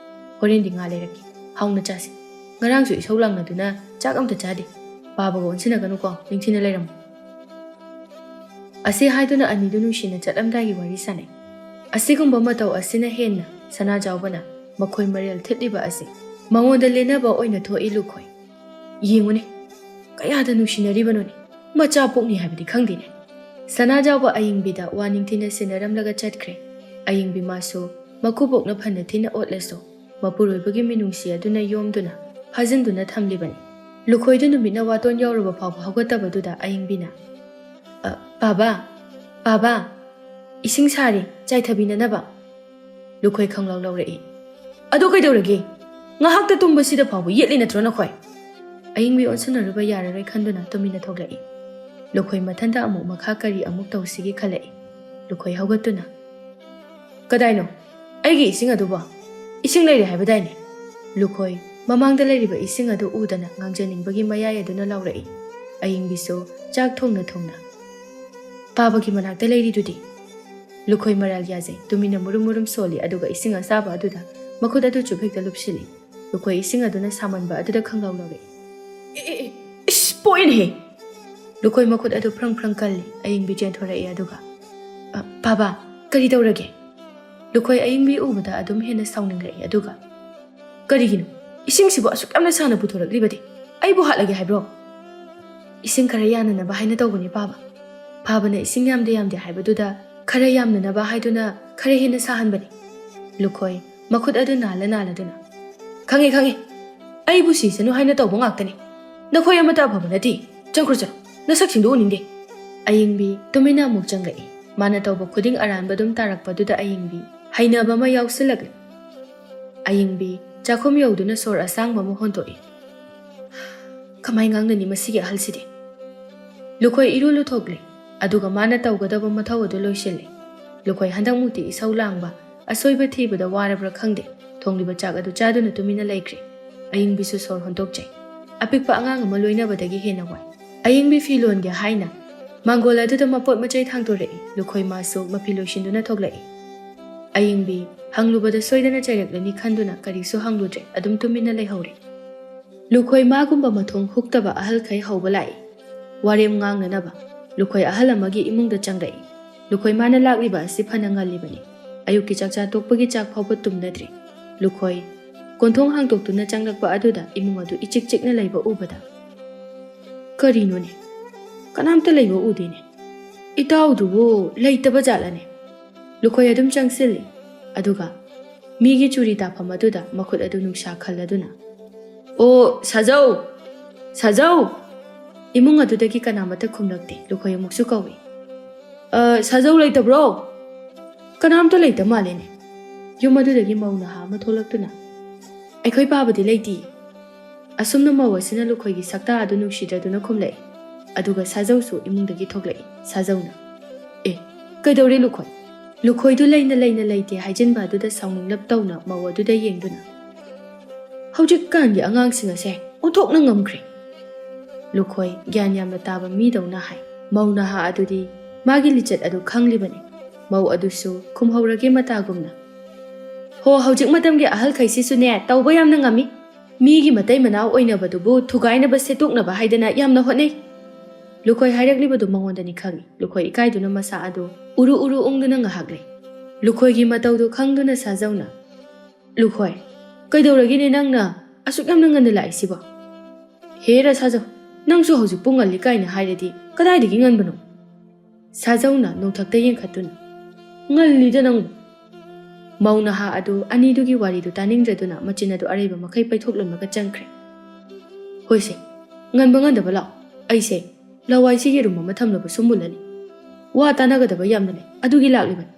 "ꯍꯣꯔꯦꯟꯗꯤ ꯉꯥ ꯂꯩꯔꯛꯀꯦ, ꯍꯥꯎꯅ ꯆꯥꯁꯤ꯫ ꯉꯔꯥꯡꯁꯨ ꯏꯁꯧ ꯂꯥꯡꯅꯗꯨꯅ ꯆꯥꯛ ꯑꯝꯇ ꯆꯥꯗꯦ꯫ ꯄꯥꯕꯒ ꯑꯣꯟꯁꯤꯟꯅꯒꯅꯨꯀꯣ, ꯅꯤꯡꯊꯤꯅ ꯂꯩꯔꯝꯃꯨ꯫" ꯑꯁꯤ ꯍꯥꯏꯗꯨꯅ ꯑꯅꯤꯗꯨ ꯅꯨꯡꯁꯤꯅ ꯆꯠꯂꯝꯗꯥꯏꯒꯤ ꯋꯥꯔꯤ ꯁꯥꯟꯅꯩ꯫ ꯑꯁꯤꯒꯨꯝꯕ ꯃꯇꯧ ꯑꯁꯤꯅ ꯍꯦꯟꯅ ꯁꯅꯥꯖꯥꯎꯕꯅ ꯃꯈꯣꯏ ꯃꯔꯦꯜ ꯊꯤꯠꯂꯤꯕ ꯑꯁꯤ ꯃꯉꯣꯟꯗ ꯂꯦꯟꯅꯕ ꯑꯣꯏꯅ ꯊꯣꯛꯏ ꯂꯨꯈꯣꯏ꯫ ꯌꯦꯡꯉꯨꯅꯦ, ꯀꯌꯥꯗ ꯅꯨꯡꯁꯤꯅꯔꯤꯕꯅꯣꯅꯦ꯫ ꯃꯆꯥ ꯄꯣꯛꯅꯤ ꯍꯥꯏꯕꯗꯤ ꯈꯪꯗꯦꯅꯦ꯫ ꯁꯅꯥꯖꯥꯎꯕ ꯑꯌꯤꯡꯕꯤꯗ ꯋꯥ ꯅꯤꯡꯊꯤꯅ ꯁꯤꯟꯅꯔꯝꯂꯒ ꯆꯠꯈ꯭ꯔꯦ꯫ ꯑꯌꯤꯡꯕꯤ ꯃꯥꯁꯨ ꯃꯀꯨꯕꯣꯛꯅ ꯐꯅ ꯊꯤꯅ ꯑꯣꯠꯂꯁꯨ ꯃꯄꯨꯔꯣꯏꯕꯒꯤ ꯃꯤꯅꯨꯡꯁꯤ ꯑꯗꯨꯅ ꯌꯣꯝꯗꯨꯅ ꯐꯥꯖꯤꯟꯗꯨꯅ ꯊꯝꯂꯤꯕꯅꯤ꯫ ꯂꯨꯈꯣꯏꯗꯨ ꯅꯨꯃꯤꯠꯅ ꯋꯥꯇꯣꯟ ꯌꯥꯎꯔꯕ ꯐꯥꯎꯕ ꯍꯧꯒꯠꯇꯕꯗꯨꯗ ꯑꯌꯤꯡꯕꯤꯅ, "ꯑ, ꯄꯥꯕ, ꯄꯥꯕ, ꯏꯁꯤꯡ ꯁꯥꯔꯤ, ꯆꯥꯏꯊꯕꯤꯅꯅꯕ꯫" ꯂꯨꯈꯣꯏ ꯈꯪꯂꯥꯎ ꯂꯧꯔꯛꯏ꯫ "ꯑꯗꯣ ꯀꯩꯗꯧꯔꯒꯦ? ꯉꯥꯏꯍꯥꯛꯇ ꯇꯨꯝꯕꯁꯤꯗ ꯐꯥꯎꯕ ꯌꯦꯠꯂꯤ ꯅꯠꯇ꯭ꯔꯣ ꯅꯈꯣꯏ?" ꯑꯏꯪꯕꯤ ꯑꯣꯟꯁꯤꯟꯅꯔꯨꯕ ꯌꯥꯔꯔꯣꯏ ꯈꯟꯗꯨꯅ ꯇꯨꯃꯤꯟꯅ ꯊꯣꯛꯂꯛꯏ꯫ ꯂꯨꯈꯣꯏ ꯃꯊꯟꯇ ꯑꯃꯨꯛ ꯃꯈꯥ ꯀꯔꯤ ꯑꯃꯨꯛ ꯇꯧꯁꯤꯒꯦ ꯈꯜꯂꯛꯏ꯫ ꯂꯨꯈꯣꯏ ꯍꯧꯒꯠꯇꯨꯅ, "ꯀꯗꯥꯏꯅꯣ? ꯑꯩꯒꯤ ꯏꯁꯤꯡ ꯑꯗꯨꯕꯣ? ꯏꯁꯤꯡ ꯂꯩꯔꯦ ꯍꯥꯏꯕꯗꯥꯏꯅꯦ?" ꯂꯨꯈꯣꯏ ꯃꯃꯥꯡꯗ ꯂꯩꯔꯤꯕ ꯏꯁꯤꯡ ꯑꯗꯨ ꯎꯗꯅ ꯉꯥꯡꯖꯅꯤꯡꯕꯒꯤ ꯃꯌꯥꯏ ꯑꯗꯨꯅ ꯂꯥꯎꯔꯛꯏ꯫ ꯑꯏꯪꯕꯤꯁꯨ ꯆꯥꯛ ꯊꯣꯡꯅ ꯊꯣꯡꯅ, "ꯄꯥꯕꯒꯤ ꯃꯅꯥꯛꯇ ꯂꯩꯔꯤꯗꯨꯗꯤ?" ꯂꯨꯈꯣꯏ ꯃꯔꯥꯜ ꯌꯥꯖꯩ꯫ ꯇꯨꯃꯤꯟꯅ ꯃꯨꯔꯨꯝ ꯃꯨꯔꯨꯝ ꯁꯣꯜꯂꯤ, ꯑꯗꯨꯒ ꯏꯁꯤꯡ ꯑꯁꯥꯕ ꯑꯗꯨꯗ ꯃꯈꯨꯠ ꯑꯗꯨ ꯆꯨꯞ ꯍꯦꯛꯇ ꯂꯨꯞꯁꯤꯜꯂꯤ꯫ ꯂꯨꯈꯣꯏ ꯏꯁꯤꯡ ꯑꯗꯨꯅ ꯁꯥꯃꯟꯕ ꯑꯗꯨꯗ ꯈꯪꯂꯥꯎ ꯂꯧꯔꯛꯏ꯫ "ꯑꯦ, ꯑꯦ, ꯑꯦ, ꯏꯁ, ꯄꯣꯛꯏꯅꯦꯍꯦ!" ꯂꯨꯈꯣꯏ ꯃꯈꯨꯠ ꯑꯗꯨ ꯐ꯭ꯔꯪ ꯐ꯭ꯔꯪ ꯀꯜꯂꯤ꯫ ꯑꯏꯪꯕꯤ ꯆꯦꯟꯊꯣꯔꯛꯏ, ꯑꯗꯨꯒ, "ꯑ, ꯄꯥꯕ, ꯀꯔꯤ ꯇꯧꯔꯒꯦ?" ꯂꯨꯈꯣꯏ ꯑꯏꯪꯕꯤ ꯎꯕꯗ ꯑꯗꯨꯝ ꯍꯦꯟꯅ ꯁꯥꯎꯅꯤꯡꯂꯛꯏ, ꯑꯗꯨꯒ, "ꯀꯔꯤꯒꯤꯅꯣ ꯏꯁꯤꯡꯁꯤꯕꯨ ꯑꯁꯨꯛ ꯌꯥꯝꯅ ꯁꯥꯅ ꯄꯨꯊꯣꯔꯛꯂꯤꯕꯗꯤ? ꯑꯩꯕꯨ ꯍꯥꯠꯂꯒꯦ ꯍꯥꯏꯕ꯭ꯔꯣ?" "ꯏꯁꯤꯡ ꯈꯔ ꯌꯥꯅꯅꯕ ꯍꯥꯏꯅ ꯇꯧꯕꯅꯦ, ꯄꯥꯕ꯫ ꯄꯥꯕꯅ ꯏꯁꯤꯡ ꯌꯥꯝꯗꯦ ꯌꯥꯝꯗꯦ ꯍꯥꯏꯕꯗꯨꯗ ꯈꯔ ꯌꯥꯝꯅꯅꯕ ꯍꯥꯏꯗꯨꯅ ꯈꯔ ꯍꯦꯟꯅ ꯁꯥꯍꯟꯕꯅꯤ꯫" ꯂꯨꯈꯣꯏ ꯃꯈꯨꯠ ꯑꯗꯨ ꯅꯥꯜꯂ ꯅꯥꯜꯂꯗꯨꯅ, "ꯈꯪꯉꯦ, ꯈꯪꯉꯦ꯫ ꯑꯩꯕꯨ ꯁꯤꯁꯅꯨ ꯍꯥꯏꯅ ꯇꯧꯕ ꯉꯥꯛꯇꯅꯤ꯫ ꯅꯈꯣꯏ ꯑꯃꯠꯇ ꯑꯐꯕ ꯅꯠꯇꯦ꯫ ꯆꯪꯈ꯭ꯔꯣ, ꯆꯪꯈ꯭ꯔꯣ꯫ ꯅꯁꯛꯁꯤꯡꯗꯣ ꯎꯅꯤꯡꯗꯦ꯫" ꯑꯌꯤꯡꯕꯤ ꯇꯨꯃꯤꯟꯅ ꯑꯃꯨꯛ ꯆꯪꯂꯛꯏ꯫ ꯃꯥꯅ ꯇꯧꯕ ꯈꯨꯗꯤꯡ ꯑꯔꯥꯟꯕ ꯑꯗꯨꯝ ꯇꯥꯔꯛꯄꯗꯨꯗ ꯑꯌꯤꯡꯕꯤ ꯍꯩꯅꯕ ꯑꯃ ꯌꯥꯎꯁꯤꯜꯂꯛꯂꯦ꯫ ꯑꯌꯤꯡꯕꯤ ꯆꯥꯛꯈꯨꯝ ꯌꯧꯗꯨꯅ ꯁꯣꯔ ꯑꯁꯥꯡꯕ ꯑꯃ ꯍꯣꯟꯗꯣꯛꯏ꯫ "ꯀꯃꯥꯏ ꯉꯥꯡꯅꯅꯤ ꯃꯁꯤꯒꯤ ꯑꯍꯜꯁꯤꯗꯤ?" ꯂꯨꯈꯣꯏ ꯏꯔꯨ ꯂꯨꯊꯣꯛꯂꯦ, ꯑꯗꯨꯒ ꯃꯥꯅ ꯇꯧꯒꯗꯕ ꯃꯊꯧ ꯑꯗꯨ ꯂꯣꯏꯁꯤꯜꯂꯦ꯫ ꯂꯨꯈꯣꯏ ꯍꯟꯗꯛꯃꯨꯛꯇꯤ ꯏꯁꯧ ꯂꯥꯡꯕ, ꯑꯁꯣꯏꯕ ꯊꯤꯕꯗ ꯋꯥꯔꯕ꯭ꯔꯥ ꯈꯪꯗꯦ, ꯊꯣꯡꯂꯤꯕ ꯆꯥꯛ ꯑꯗꯨ ꯆꯥꯗꯨꯅ ꯇꯨꯃꯤꯟꯅ ꯂꯩꯈ꯭ꯔꯦ꯫ ꯑꯌꯤꯡꯕꯤꯁꯨ ꯁꯣꯔ ꯍꯣꯟꯗꯣꯛꯆꯩ꯫ ꯑꯄꯤꯛꯄ ꯑꯉꯥꯡ ꯑꯃ ꯂꯣꯏꯅꯕꯗꯒꯤ ꯍꯦꯟꯅ ꯋꯥꯏ꯫ ꯑꯌꯤꯡꯕꯤ ꯐꯤ ꯂꯣꯟꯒꯦ ꯍꯥꯏꯅ ꯃꯥꯡꯒꯣꯜ ꯑꯗꯨꯗ ꯃꯄꯣꯠ ꯃꯆꯩ ꯊꯥꯡꯗꯣꯔꯛꯏ꯫ ꯂꯨꯈꯣꯏ ꯃꯥꯁꯨ ꯃꯐꯤ ꯂꯣꯏꯁꯤꯟꯗꯨꯅ ꯊꯣꯛꯂꯛꯏ꯫ ꯑꯌꯤꯡꯕꯤ ꯍꯪꯂꯨꯕꯗ ꯁꯣꯏꯗꯅ ꯆꯩꯔꯛꯂꯅꯤ ꯈꯟꯗꯨꯅ ꯀꯔꯤꯁꯨ ꯍꯪꯂꯨꯗ꯭ꯔꯦ, ꯑꯗꯨꯝ ꯇꯨꯃꯤꯟꯅ ꯂꯩꯍꯧꯔꯦ꯫ ꯂꯨꯈꯣꯏ ꯃꯥꯒꯨꯝꯕ ꯃꯊꯣꯡ ꯍꯨꯛꯇꯕ ꯑꯍꯜꯈꯩ ꯍꯧꯕ ꯂꯥꯛꯏ꯫ ꯋꯥꯔꯦꯝ ꯉꯥꯡꯅꯅꯕ ꯂꯨꯈꯣꯏ ꯑꯍꯜ ꯑꯃꯒꯤ ꯏꯃꯨꯡꯗ ꯆꯪꯂꯛꯏ꯫ ꯂꯨꯈꯣꯏ ꯃꯥꯅ ꯂꯥꯛꯂꯤꯕ ꯑꯁꯤ ꯐꯅ ꯉꯜꯂꯤꯕꯅꯤ꯫ ꯑꯌꯨꯛꯀꯤ ꯆꯥꯛꯆꯥ ꯇꯣꯛꯄꯒꯤ ꯆꯥꯛ ꯐꯥꯎꯕ ꯇꯨꯝꯅꯗ꯭ꯔꯤ꯫ ꯂꯨꯈꯣꯏ ꯀꯣꯟꯊꯣꯡ ꯍꯥꯡꯗꯣꯛꯇꯨꯅ ꯆꯪꯂꯛꯄ ꯑꯗꯨꯗ ꯏꯃꯨꯡ ꯑꯗꯨ ꯏꯆꯤꯛ ꯆꯤꯛꯅ ꯂꯩꯕ ꯎꯕꯗ, "ꯀꯔꯤꯅꯣꯅꯦ? ꯀꯅꯥꯝꯇ ꯂꯩꯕ ꯎꯗꯦꯅꯦ꯫ ꯏꯇꯥꯎꯗꯨꯕꯨ ꯂꯩꯇꯕ ꯖꯥꯠꯂꯅꯦ?" ꯂꯨꯈꯣꯏ ꯑꯗꯨꯝ ꯆꯪꯁꯤꯜꯂꯤ꯫ ꯑꯗꯨꯒ ꯃꯤꯒꯤ ꯆꯨꯔꯤ ꯇꯥꯐꯝ ꯑꯗꯨꯗ ꯃꯈꯨꯠ ꯑꯗꯨ ꯅꯨꯡꯁꯥ ꯈꯜꯂꯗꯨꯅ, "ꯑꯣ, ꯁꯥꯖꯧ! ꯁꯥꯖꯧ!" ꯏꯃꯨꯡ ꯑꯗꯨꯗꯒꯤ ꯀꯅꯥꯃꯠꯇ ꯈꯨꯝꯂꯛꯇꯦ꯫ ꯂꯨꯈꯣꯏ ꯑꯃꯨꯛꯁꯨ ꯀꯧꯏ, "ꯑ, ꯁꯥꯖꯧ ꯂꯩꯇꯕ꯭ꯔꯣ? ꯀꯅꯥꯝꯇ ꯂꯩꯇ ꯃꯥꯜꯂꯦꯅꯦ꯫" ꯌꯨꯝ ꯑꯗꯨꯗꯒꯤ ꯃꯧ ꯅꯍꯥ ꯑꯃ ꯊꯣꯛꯂꯛꯇꯨꯅ, "ꯑꯩꯈꯣꯏ ꯄꯥꯕꯗꯤ ꯂꯩꯇꯦ꯫" ꯑꯁꯨꯝꯅ ꯃꯧ ꯑꯁꯤꯅ ꯂꯨꯈꯣꯏꯒꯤ ꯁꯛꯇꯥ ꯑꯗꯨ ꯅꯨꯡꯁꯤꯗ꯭ꯔꯗꯨꯅ ꯈꯨꯝꯂꯛꯏ꯫ ꯑꯗꯨꯒ ꯁꯥꯖꯧꯁꯨ ꯏꯃꯨꯡꯗꯒꯤ ꯊꯣꯛꯂꯛꯏ꯫ ꯁꯥꯖꯧꯅ, "ꯑꯦ, ꯀꯩꯗꯧꯔꯦ ꯂꯨꯈꯣꯏ?" ꯂꯨꯈꯣꯏꯗꯨ ꯂꯩꯅ ꯂꯩꯅ ꯂꯩꯇꯦ ꯍꯥꯏꯖꯤꯟꯕ ꯑꯗꯨꯗ ꯁꯥꯎꯅꯤꯡꯂꯞ ꯇꯧꯅ ꯃꯧ ꯑꯗꯨꯗ ꯌꯦꯡꯗꯨꯅ, "ꯍꯧꯖꯤꯛꯀꯥꯟꯒꯤ ꯑꯉꯥꯡꯁꯤꯡ ꯑꯁꯦ ꯑꯣꯟꯊꯣꯛꯅ ꯉꯝꯈ꯭ꯔꯦ꯫" ꯂꯨꯈꯣꯏ ꯒ꯭ꯌꯥꯟ ꯌꯥꯝꯅ ꯇꯥꯕ ꯃꯤꯗꯧꯅ ꯍꯥꯏ꯫ ꯃꯧ ꯅꯍꯥ ꯑꯗꯨꯗꯤ ꯃꯥꯒꯤ ꯂꯤꯆꯠ ꯑꯗꯨ ꯈꯪꯂꯤꯕꯅꯤ꯫ ꯃꯧ ꯑꯗꯨꯁꯨ ꯈꯨꯝꯍꯧꯔꯒꯦ ꯃꯇꯥꯒꯨꯝꯅ, "ꯍꯣ, ꯍꯧꯖꯤꯛ ꯃꯇꯝꯒꯤ ꯑꯍꯜꯈꯩꯁꯤꯁꯨꯅꯦ, ꯇꯧꯕ ꯌꯥꯝꯅ ꯉꯝꯃꯤ꯫ ꯃꯤꯒꯤ ꯃꯇꯩ ꯃꯅꯥꯎ ꯑꯣꯏꯅꯕꯗꯨꯕꯨ ꯊꯨꯒꯥꯏꯅꯕ, ꯁꯦꯠꯇꯣꯛꯅꯕ ꯍꯥꯏꯗꯅ ꯌꯥꯝꯅ ꯍꯣꯠꯅꯩ꯫" ꯂꯨꯈꯣꯏ ꯍꯥꯏꯔꯛꯂꯤꯕꯗꯨ ꯃꯉꯣꯟꯗꯅꯤ ꯈꯪꯏ꯫ ꯂꯨꯈꯣꯏ ꯏꯀꯥꯏꯗꯨꯅ ꯃꯁꯥ ꯑꯗꯨ ꯎꯔꯨ ꯎꯔꯨ ꯎꯪꯗꯨꯅ ꯉꯥꯏꯍꯥꯛ ꯂꯩ꯫ ꯂꯨꯈꯣꯏꯒꯤ ꯃꯇꯧꯗꯨ ꯈꯪꯗꯨꯅ ꯁꯥꯖꯧꯅ, "ꯂꯨꯈꯣꯏ, ꯀꯩꯗꯧꯔꯒꯦꯅꯦ ꯅꯪꯅ ꯑꯁꯨꯛ ꯌꯥꯝꯅ ꯉꯟꯅ ꯂꯥꯛꯏꯁꯤꯕꯣ? ꯍꯦꯔꯥ ꯁꯥꯖꯧ, ꯅꯪꯁꯨ ꯍꯧꯖꯤꯛ ꯄꯨꯡ ꯉꯜꯂꯤ ꯀꯥꯏꯅ ꯍꯥꯏꯔꯗꯤ ꯀꯗꯥꯏꯗꯒꯤ ꯉꯟꯕꯅꯣ?" ꯁꯥꯖꯧꯅ ꯅꯣꯡꯊꯛꯇ ꯌꯦꯡꯈꯠꯇꯨꯅ, "ꯉꯜꯂꯤꯗ ꯅꯪꯕꯨ꯫" ꯃꯧ ꯅꯍꯥ ꯑꯗꯨ ꯑꯅꯤꯗꯨꯒꯤ ꯋꯥꯔꯤꯗꯨ ꯇꯥꯅꯤꯡꯗ꯭ꯔꯗꯨꯅ ꯃꯆꯤꯟ ꯑꯗꯨ ꯑꯔꯩꯕ ꯃꯈꯩ ꯄꯩꯊꯣꯛꯂꯝꯂꯒ ꯆꯪꯈ꯭ꯔꯦ꯫ "ꯍꯣꯏꯁꯦ, ꯉꯟꯕ ꯉꯟꯗꯕ ꯂꯥꯛꯑꯣ꯫ ꯑꯩꯁꯦ ꯂꯋꯥꯏꯁꯤ ꯌꯦꯔꯨꯝ ꯑꯃ ꯊꯝꯂꯕꯁꯨ ꯃꯨꯜꯂꯅꯤ꯫ ꯋꯥ ꯇꯥꯅꯒꯗꯕ ꯌꯥꯝꯅ ꯂꯩ, ꯑꯗꯨꯒꯤ ꯂꯥꯛꯂꯤꯕꯅꯤ꯫"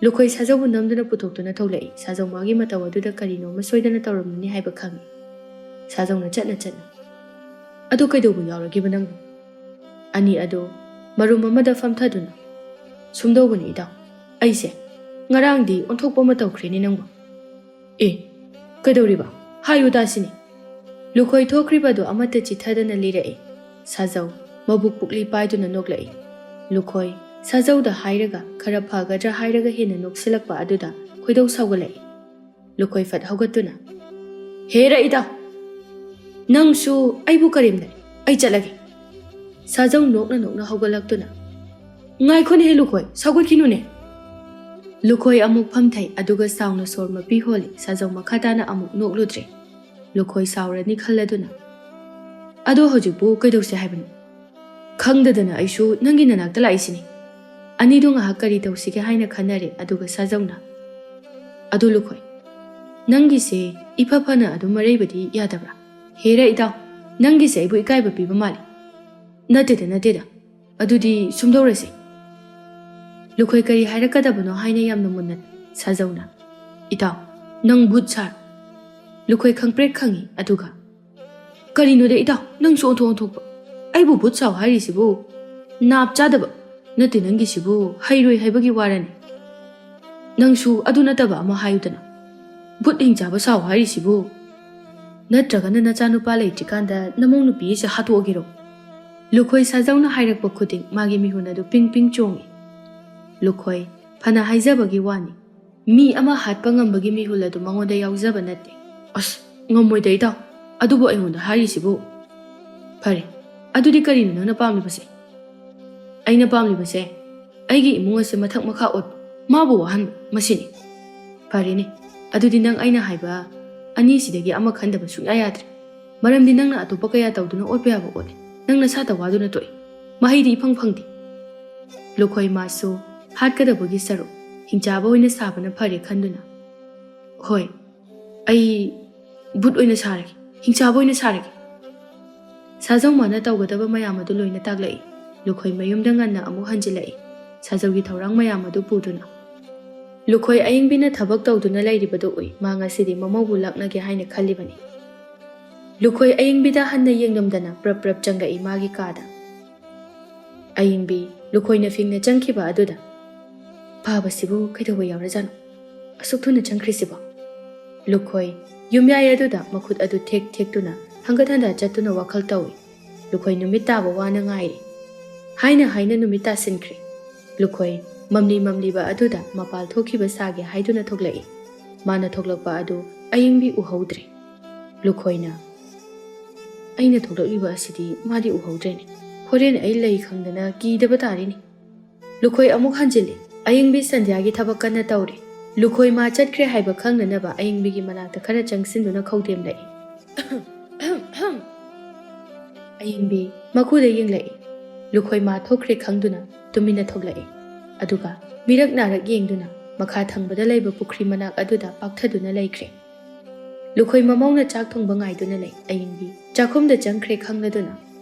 ꯂꯨꯈꯣꯏ ꯁꯥꯖꯧꯕꯨ ꯅꯝꯗꯨꯅ ꯄꯨꯊꯣꯛꯇꯨꯅ ꯊꯣꯛꯂꯛꯏ꯫ ꯁꯥꯖꯧ ꯃꯥꯒꯤ ꯃꯇꯧ ꯑꯗꯨꯗ ꯀꯔꯤꯅꯣ ꯑꯃ ꯁꯣꯏꯗꯅ ꯇꯧꯔꯝꯂꯅꯤ ꯍꯥꯏꯕ ꯈꯪꯏ꯫ ꯁꯥꯖꯧꯅ ꯆꯠꯅ ꯆꯠꯅ, "ꯑꯗꯨ ꯀꯩꯗꯧꯕ ꯌꯥꯎꯔꯒꯦꯕ ꯅꯪꯕꯨ?" ꯑꯅꯤ ꯑꯗꯨ ꯃꯔꯨꯝ ꯑꯃꯗ ꯐꯝꯊꯗꯨꯅ, "ꯁꯨꯝꯗꯧꯕꯅꯤ ꯏꯇꯥꯎ, ꯑꯩꯁꯦ ꯉꯔꯥꯡꯗꯤ ꯑꯣꯟꯊꯣꯛꯄ ꯑꯃ ꯇꯧꯈ꯭ꯔꯦꯅꯦ ꯅꯪꯕꯨ꯫" "ꯑꯦ, ꯀꯩꯗꯧꯔꯤꯕ? ꯍꯥꯏꯌꯨ ꯇꯥꯁꯤꯅꯦ꯫" ꯂꯨꯈꯣꯏ ꯊꯣꯛꯈ꯭ꯔꯤꯕꯗꯨ ꯑꯃꯠꯇ ꯆꯤꯊꯗꯅ ꯂꯤꯔꯛꯏ꯫ ꯁꯥꯖꯧ ꯃꯕꯨꯛ ꯄꯨꯛꯂꯤ ꯄꯥꯏꯗꯨꯅ ꯅꯣꯛꯂꯛꯏ꯫ ꯂꯨꯈꯣꯏ ꯁꯥꯖꯧꯗ ꯍꯥꯏꯔꯒ ꯈꯔ ꯐꯒꯗ꯭ꯔꯥ ꯍꯥꯏꯔꯒ ꯍꯦꯟꯅ ꯅꯣꯛꯁꯤꯜꯂꯛꯄ ꯑꯗꯨꯗ ꯈꯣꯏꯗꯧ ꯁꯥꯎꯒꯠꯂꯛꯏ꯫ ꯂꯨꯈꯣꯏ ꯐꯠ ꯍꯧꯒꯠꯇꯨꯅ, "ꯍꯦꯔꯥ ꯏꯇꯥꯎ, ꯅꯪꯁꯨ ꯑꯩꯕꯨ ꯀꯔꯦꯝꯅꯔꯦ꯫ ꯑꯩ ꯆꯠꯂꯒꯦ꯫" ꯁꯥꯖꯧ ꯅꯣꯛꯅ ꯅꯣꯛꯅ ꯍꯧꯒꯠꯂꯛꯇꯨꯅ, "ꯉꯥꯏꯈꯣꯅꯦꯍꯦ ꯂꯨꯈꯣꯏ, ꯁꯥꯎꯒꯠꯈꯤꯅꯨꯅꯦ꯫" ꯂꯨꯈꯣꯏ ꯑꯃꯨꯛ ꯐꯝꯊꯩ, ꯑꯗꯨꯒ ꯁꯥꯎꯅ ꯁꯣꯔ ꯃꯄꯤ ꯍꯣꯜꯂꯤ꯫ ꯁꯥꯖꯧ ꯃꯈꯥ ꯇꯥꯅ ꯑꯃꯨꯛ ꯅꯣꯛꯂꯨꯗ꯭ꯔꯦ꯫ ꯂꯨꯈꯣꯏ ꯁꯥꯎꯔꯅꯤ ꯈꯜꯂꯗꯨꯅ, "ꯑꯗꯣ ꯍꯧꯖꯤꯛꯄꯨ ꯀꯩꯗꯧꯁꯦ ꯍꯥꯏꯕꯅꯣ?" "ꯈꯪꯗꯗꯅ ꯑꯩꯁꯨ ꯅꯪꯒꯤ ꯅꯅꯥꯛꯇ ꯂꯥꯛꯏꯁꯤꯅꯤ꯫" ꯑꯅꯤꯗꯨ ꯉꯥꯏꯍꯥꯛ ꯀꯔꯤ ꯇꯧꯁꯤꯒꯦ ꯍꯥꯏꯅ ꯈꯟꯅꯔꯦ, ꯑꯗꯨꯒ ꯁꯥꯖꯧꯅ, "ꯑꯗꯨ ꯂꯨꯈꯣꯏ, ꯅꯪꯒꯤꯁꯦ ꯏꯐ ꯐꯅ ꯑꯗꯨꯝ ꯃꯔꯩꯕꯗꯤ ꯌꯥꯗꯕ꯭ꯔꯥ? ꯍꯦꯔꯥ ꯏꯇꯥꯎ, ꯅꯪꯒꯤꯁꯦ ꯑꯩꯕꯨ ꯏꯀꯥꯏꯕ ꯄꯤꯕ ꯃꯥꯜꯂꯤ꯫" "ꯅꯠꯇꯦꯗ, ꯅꯠꯇꯦꯗ꯫ ꯑꯗꯨꯗꯤ ꯁꯨꯝꯗꯧꯔꯁꯤ꯫" ꯂꯨꯈꯣꯏ ꯀꯔꯤ ꯍꯥꯏꯔꯛꯀꯗꯕꯅꯣ ꯍꯥꯏꯅ ꯌꯥꯝꯅ ꯃꯨꯟꯅ ꯁꯥꯖꯧꯅ, "ꯏꯇꯥꯎ, ꯅꯪ ꯚꯨꯠ ꯁꯥꯔꯣ꯫" ꯂꯨꯈꯣꯏ ꯈꯪꯄ꯭ꯔꯦꯛ ꯈꯪꯏ, ꯑꯗꯨꯒ, "ꯀꯔꯤꯅꯣꯗ ꯏꯇꯥꯎ, ꯅꯪꯁꯨ ꯑꯣꯟꯊꯣꯛ ꯑꯣꯟꯊꯣꯛꯄ꯫ ꯑꯩꯕꯨ ꯚꯨꯠ ꯁꯥꯎ ꯍꯥꯏꯔꯤꯁꯤꯕꯨ ꯅꯥꯞ ꯆꯥꯗꯕ ꯅꯠꯇꯦ, ꯅꯪꯒꯤꯁꯤꯕꯨ ꯍꯩꯔꯣꯏ ꯍꯥꯏꯕꯒꯤ ꯋꯥꯔꯅꯤ꯫ ꯅꯪꯁꯨ ꯑꯗꯨ ꯅꯠꯇꯕ ꯑꯃ ꯍꯥꯏꯌꯨꯗꯅ꯫ ꯚꯨꯠ ꯍꯤꯡꯆꯥꯕ ꯁꯥꯎ ꯍꯥꯏꯔꯤꯁꯤꯕꯨ? ꯅꯠꯇ꯭ꯔꯒꯅ ꯅꯆꯥꯅꯨꯄꯥ ꯂꯩꯇ꯭ꯔꯤꯀꯥꯟꯗ ꯅꯃꯧ ꯅꯨꯄꯤ ꯑꯁꯦ ꯍꯥꯠꯇꯣꯛꯑꯒꯦꯔꯣ?" ꯂꯨꯈꯣꯏ ꯁꯥꯖꯧꯅ ꯍꯥꯏꯔꯛꯄ ꯈꯨꯗꯤꯡ ꯃꯥꯒꯤ ꯃꯤꯍꯨꯟ ꯑꯗꯨ ꯄꯤꯡ ꯄꯤꯡ ꯆꯣꯡꯏ꯫ ꯂꯨꯈꯣꯏ, ꯐꯅ ꯍꯥꯏꯖꯕꯒꯤ ꯋꯥꯅꯤ, ꯃꯤ ꯑꯃ ꯍꯥꯠꯄ ꯉꯝꯕꯒꯤ ꯃꯤꯍꯨꯜ ꯑꯗꯨ ꯃꯉꯣꯟꯗ ꯌꯥꯎꯖꯕ ꯅꯠꯇꯦ꯫ "ꯑꯁ, ꯉꯝꯃꯣꯏꯗ ꯏꯇꯥꯎ, ꯑꯗꯨꯕꯨ ꯑꯩꯉꯣꯟꯗ ꯍꯥꯏꯔꯤꯁꯤꯕꯨ?" "ꯐꯔꯦ, ꯑꯗꯨꯗꯤ ꯀꯔꯤꯅꯣ ꯅꯪꯅ ꯄꯥꯝꯂꯤꯕꯁꯦ?" "ꯑꯩꯅ ꯄꯥꯝꯂꯤꯕꯁꯦ ꯑꯩꯒꯤ ꯏꯃꯨꯡ ꯑꯁꯦ ꯃꯊꯛ ꯃꯈꯥ ꯑꯣꯠꯄ, ꯃꯥꯕꯨ ꯋꯥꯍꯟꯕ, ꯃꯁꯤꯅꯤ꯫" "ꯐꯔꯦꯅꯦ, ꯑꯗꯨꯗꯤ ꯅꯪ ꯑꯩꯅ ꯍꯥꯏꯕ ꯑꯅꯤꯁꯤꯗꯒꯤ ꯑꯃ ꯈꯟꯗꯕ ꯁꯨꯡꯌꯥ ꯌꯥꯗ꯭ꯔꯦ꯫ ꯃꯔꯝꯗꯤ ꯅꯪꯅ ꯑꯇꯣꯞꯄ ꯀꯌꯥ ꯇꯧꯗꯨꯅ ꯑꯣꯠꯄ ꯌꯥꯕ ꯑꯣꯠꯂꯦ꯫ ꯅꯪ ꯅꯁꯥꯇ ꯋꯥꯗꯨꯅ ꯇꯣꯛꯏ꯫ ꯃꯍꯩꯗꯤ ꯏꯐꯪ ꯐꯪꯗꯦ꯫" ꯂꯨꯈꯣꯏ ꯃꯥꯁꯨ ꯍꯥꯠꯀꯗꯕꯒꯤ ꯁꯔꯨꯛ ꯍꯤꯡꯆꯥꯕ ꯑꯣꯏꯅ ꯁꯥꯕꯅ ꯐꯔꯦ ꯈꯟꯗꯨꯅ, "ꯍꯣꯏ, ꯑꯩ ꯚꯨꯠ ꯑꯣꯏꯅ ꯁꯥꯔꯒꯦ, ꯍꯤꯡꯆꯥꯕ ꯑꯣꯏꯅ ꯁꯥꯔꯒꯦ꯫" ꯁꯥꯖꯧ ꯃꯥꯅ ꯇꯧꯒꯗꯕ ꯃꯌꯥꯝ ꯑꯗꯨ ꯂꯣꯏꯅ ꯇꯥꯛꯂꯛꯏ꯫ ꯂꯨꯈꯣꯏ ꯃꯌꯨꯝꯗ ꯉꯟꯅ ꯑꯃꯨꯛ ꯍꯟꯖꯤꯜꯂꯛꯏ, ꯁꯥꯖꯧꯒꯤ ꯊꯧꯔꯥꯡ ꯃꯌꯥꯝ ꯑꯗꯨ ꯄꯨꯗꯨꯅ꯫ ꯂꯨꯈꯣꯏ ꯑꯌꯤꯡꯕꯤꯅ ꯊꯕꯛ ꯇꯧꯗꯨꯅ ꯂꯩꯔꯤꯕꯗꯨ ꯎꯏ꯫ ꯃꯥ ꯉꯁꯤꯗꯤ ꯃꯃꯧꯕꯨ ꯂꯥꯛꯅꯒꯦ ꯍꯥꯏꯅ ꯈꯜꯂꯤꯕꯅꯤ꯫ ꯂꯨꯈꯣꯏ ꯑꯌꯤꯡꯕꯤꯗ ꯍꯟꯅ ꯌꯦꯡꯂꯝꯗꯅ ꯄ꯭ꯔꯞ ꯄ꯭ꯔꯞ ꯆꯪꯂꯛꯏ ꯃꯥꯒꯤ ꯀꯥꯗ꯫ ꯑꯌꯤꯡꯕꯤ, ꯂꯨꯈꯣꯏꯅ ꯐꯤꯡꯅ ꯆꯪꯈꯤꯕ ꯑꯗꯨꯗ, "ꯐꯕꯁꯤꯕꯨ ꯀꯩꯗꯧꯕ ꯌꯥꯎꯔꯖꯥꯠꯅꯣ? ꯑꯁꯨꯛ ꯊꯨꯅ ꯆꯪꯈ꯭ꯔꯤꯁꯤꯕꯣ?" ꯂꯨꯈꯣꯏ, ꯌꯨꯝꯌꯥꯏ ꯑꯗꯨꯗ ꯃꯈꯨꯠ ꯑꯗꯨ ꯊꯦꯛ ꯊꯦꯛꯇꯨꯅ ꯍꯪꯒꯠ ꯍꯟꯗ ꯆꯠꯇꯨꯅ ꯋꯥꯈꯜ ꯇꯧꯏ꯫ ꯂꯨꯈꯣꯏ ꯅꯨꯃꯤꯠ ꯇꯥꯕ ꯋꯥꯅ ꯉꯥꯏꯔꯤ꯫ ꯍꯥꯏꯅ ꯍꯥꯏꯅ ꯅꯨꯃꯤꯠ ꯇꯥꯁꯤꯟꯈ꯭ꯔꯦ꯫ ꯂꯨꯈꯣꯏ ꯃꯝꯂꯤ ꯃꯝꯂꯤꯕ ꯑꯗꯨꯗ ꯃꯄꯥꯜ ꯊꯣꯛꯈꯤꯕ ꯁꯥꯒꯦ ꯍꯥꯏꯗꯨꯅ ꯊꯣꯛꯂꯛꯏ꯫ ꯃꯥꯅ ꯊꯣꯛꯂꯛꯄ ꯑꯗꯨ ꯑꯌꯤꯡꯕꯤ ꯎꯍꯧꯗ꯭ꯔꯦ꯫ ꯂꯨꯈꯣꯏꯅ, "ꯑꯩꯅ ꯊꯣꯛꯂꯛꯂꯤꯕ ꯑꯁꯤꯗꯤ ꯃꯥꯗꯤ ꯎꯍꯧꯗ꯭ꯔꯦꯅꯦ꯫ ꯍꯣꯔꯦꯟ ꯑꯩ ꯂꯩ ꯈꯪꯗꯅ ꯀꯤꯗꯕ ꯇꯥꯔꯦꯅꯦ꯫" ꯂꯨꯈꯣꯏ ꯑꯃꯨꯛ ꯍꯟꯖꯤꯜꯂꯤ꯫ ꯑꯌꯤꯡꯕꯤ ꯁꯟꯙ꯭ꯌꯥꯒꯤ ꯊꯕꯛ ꯀꯟꯅ ꯇꯧꯔꯤ꯫ ꯂꯨꯈꯣꯏ ꯃꯥ ꯆꯠꯈ꯭ꯔꯦ ꯍꯥꯏꯕ ꯈꯪꯅꯅꯕ ꯑꯌꯤꯡꯕꯤꯒꯤ ꯃꯅꯥꯛꯇ ꯈꯔ ꯆꯪꯁꯤꯟꯗꯨꯅ ꯈꯧꯗꯦꯝꯂꯛꯏ꯫ ꯑꯌꯤꯡꯕꯤ ꯃꯈꯨꯗ ꯌꯦꯡꯂꯛꯏ꯫ ꯂꯨꯈꯣꯏ ꯃꯥ ꯊꯣꯛꯈ꯭ꯔꯦ ꯈꯪꯗꯨꯅ ꯇꯨꯃꯤꯟꯅ ꯊꯣꯛꯂꯛꯏ꯫ ꯑꯗꯨꯒ ꯃꯤꯔꯛ ꯅꯥꯔꯛ ꯌꯦꯡꯗꯨꯅ ꯃꯈꯥ ꯊꯪꯕꯗ ꯂꯩꯕ ꯄꯨꯈ꯭ꯔꯤ ꯃꯅꯥꯛ ꯑꯗꯨꯗ ꯄꯥꯛꯊꯗꯨꯅ ꯂꯩꯈ꯭ꯔꯦ꯫ ꯂꯨꯈꯣꯏ ꯃꯃꯧꯅ ꯆꯥꯛ ꯊꯣꯡꯕ ꯉꯥꯏꯗꯨꯅ ꯂꯩ꯫ ꯑꯌꯤꯡꯕꯤ ꯆꯥꯛꯈꯨꯝꯗ ꯆꯪꯈ꯭ꯔꯦ ꯈꯪꯂꯗꯨꯅ,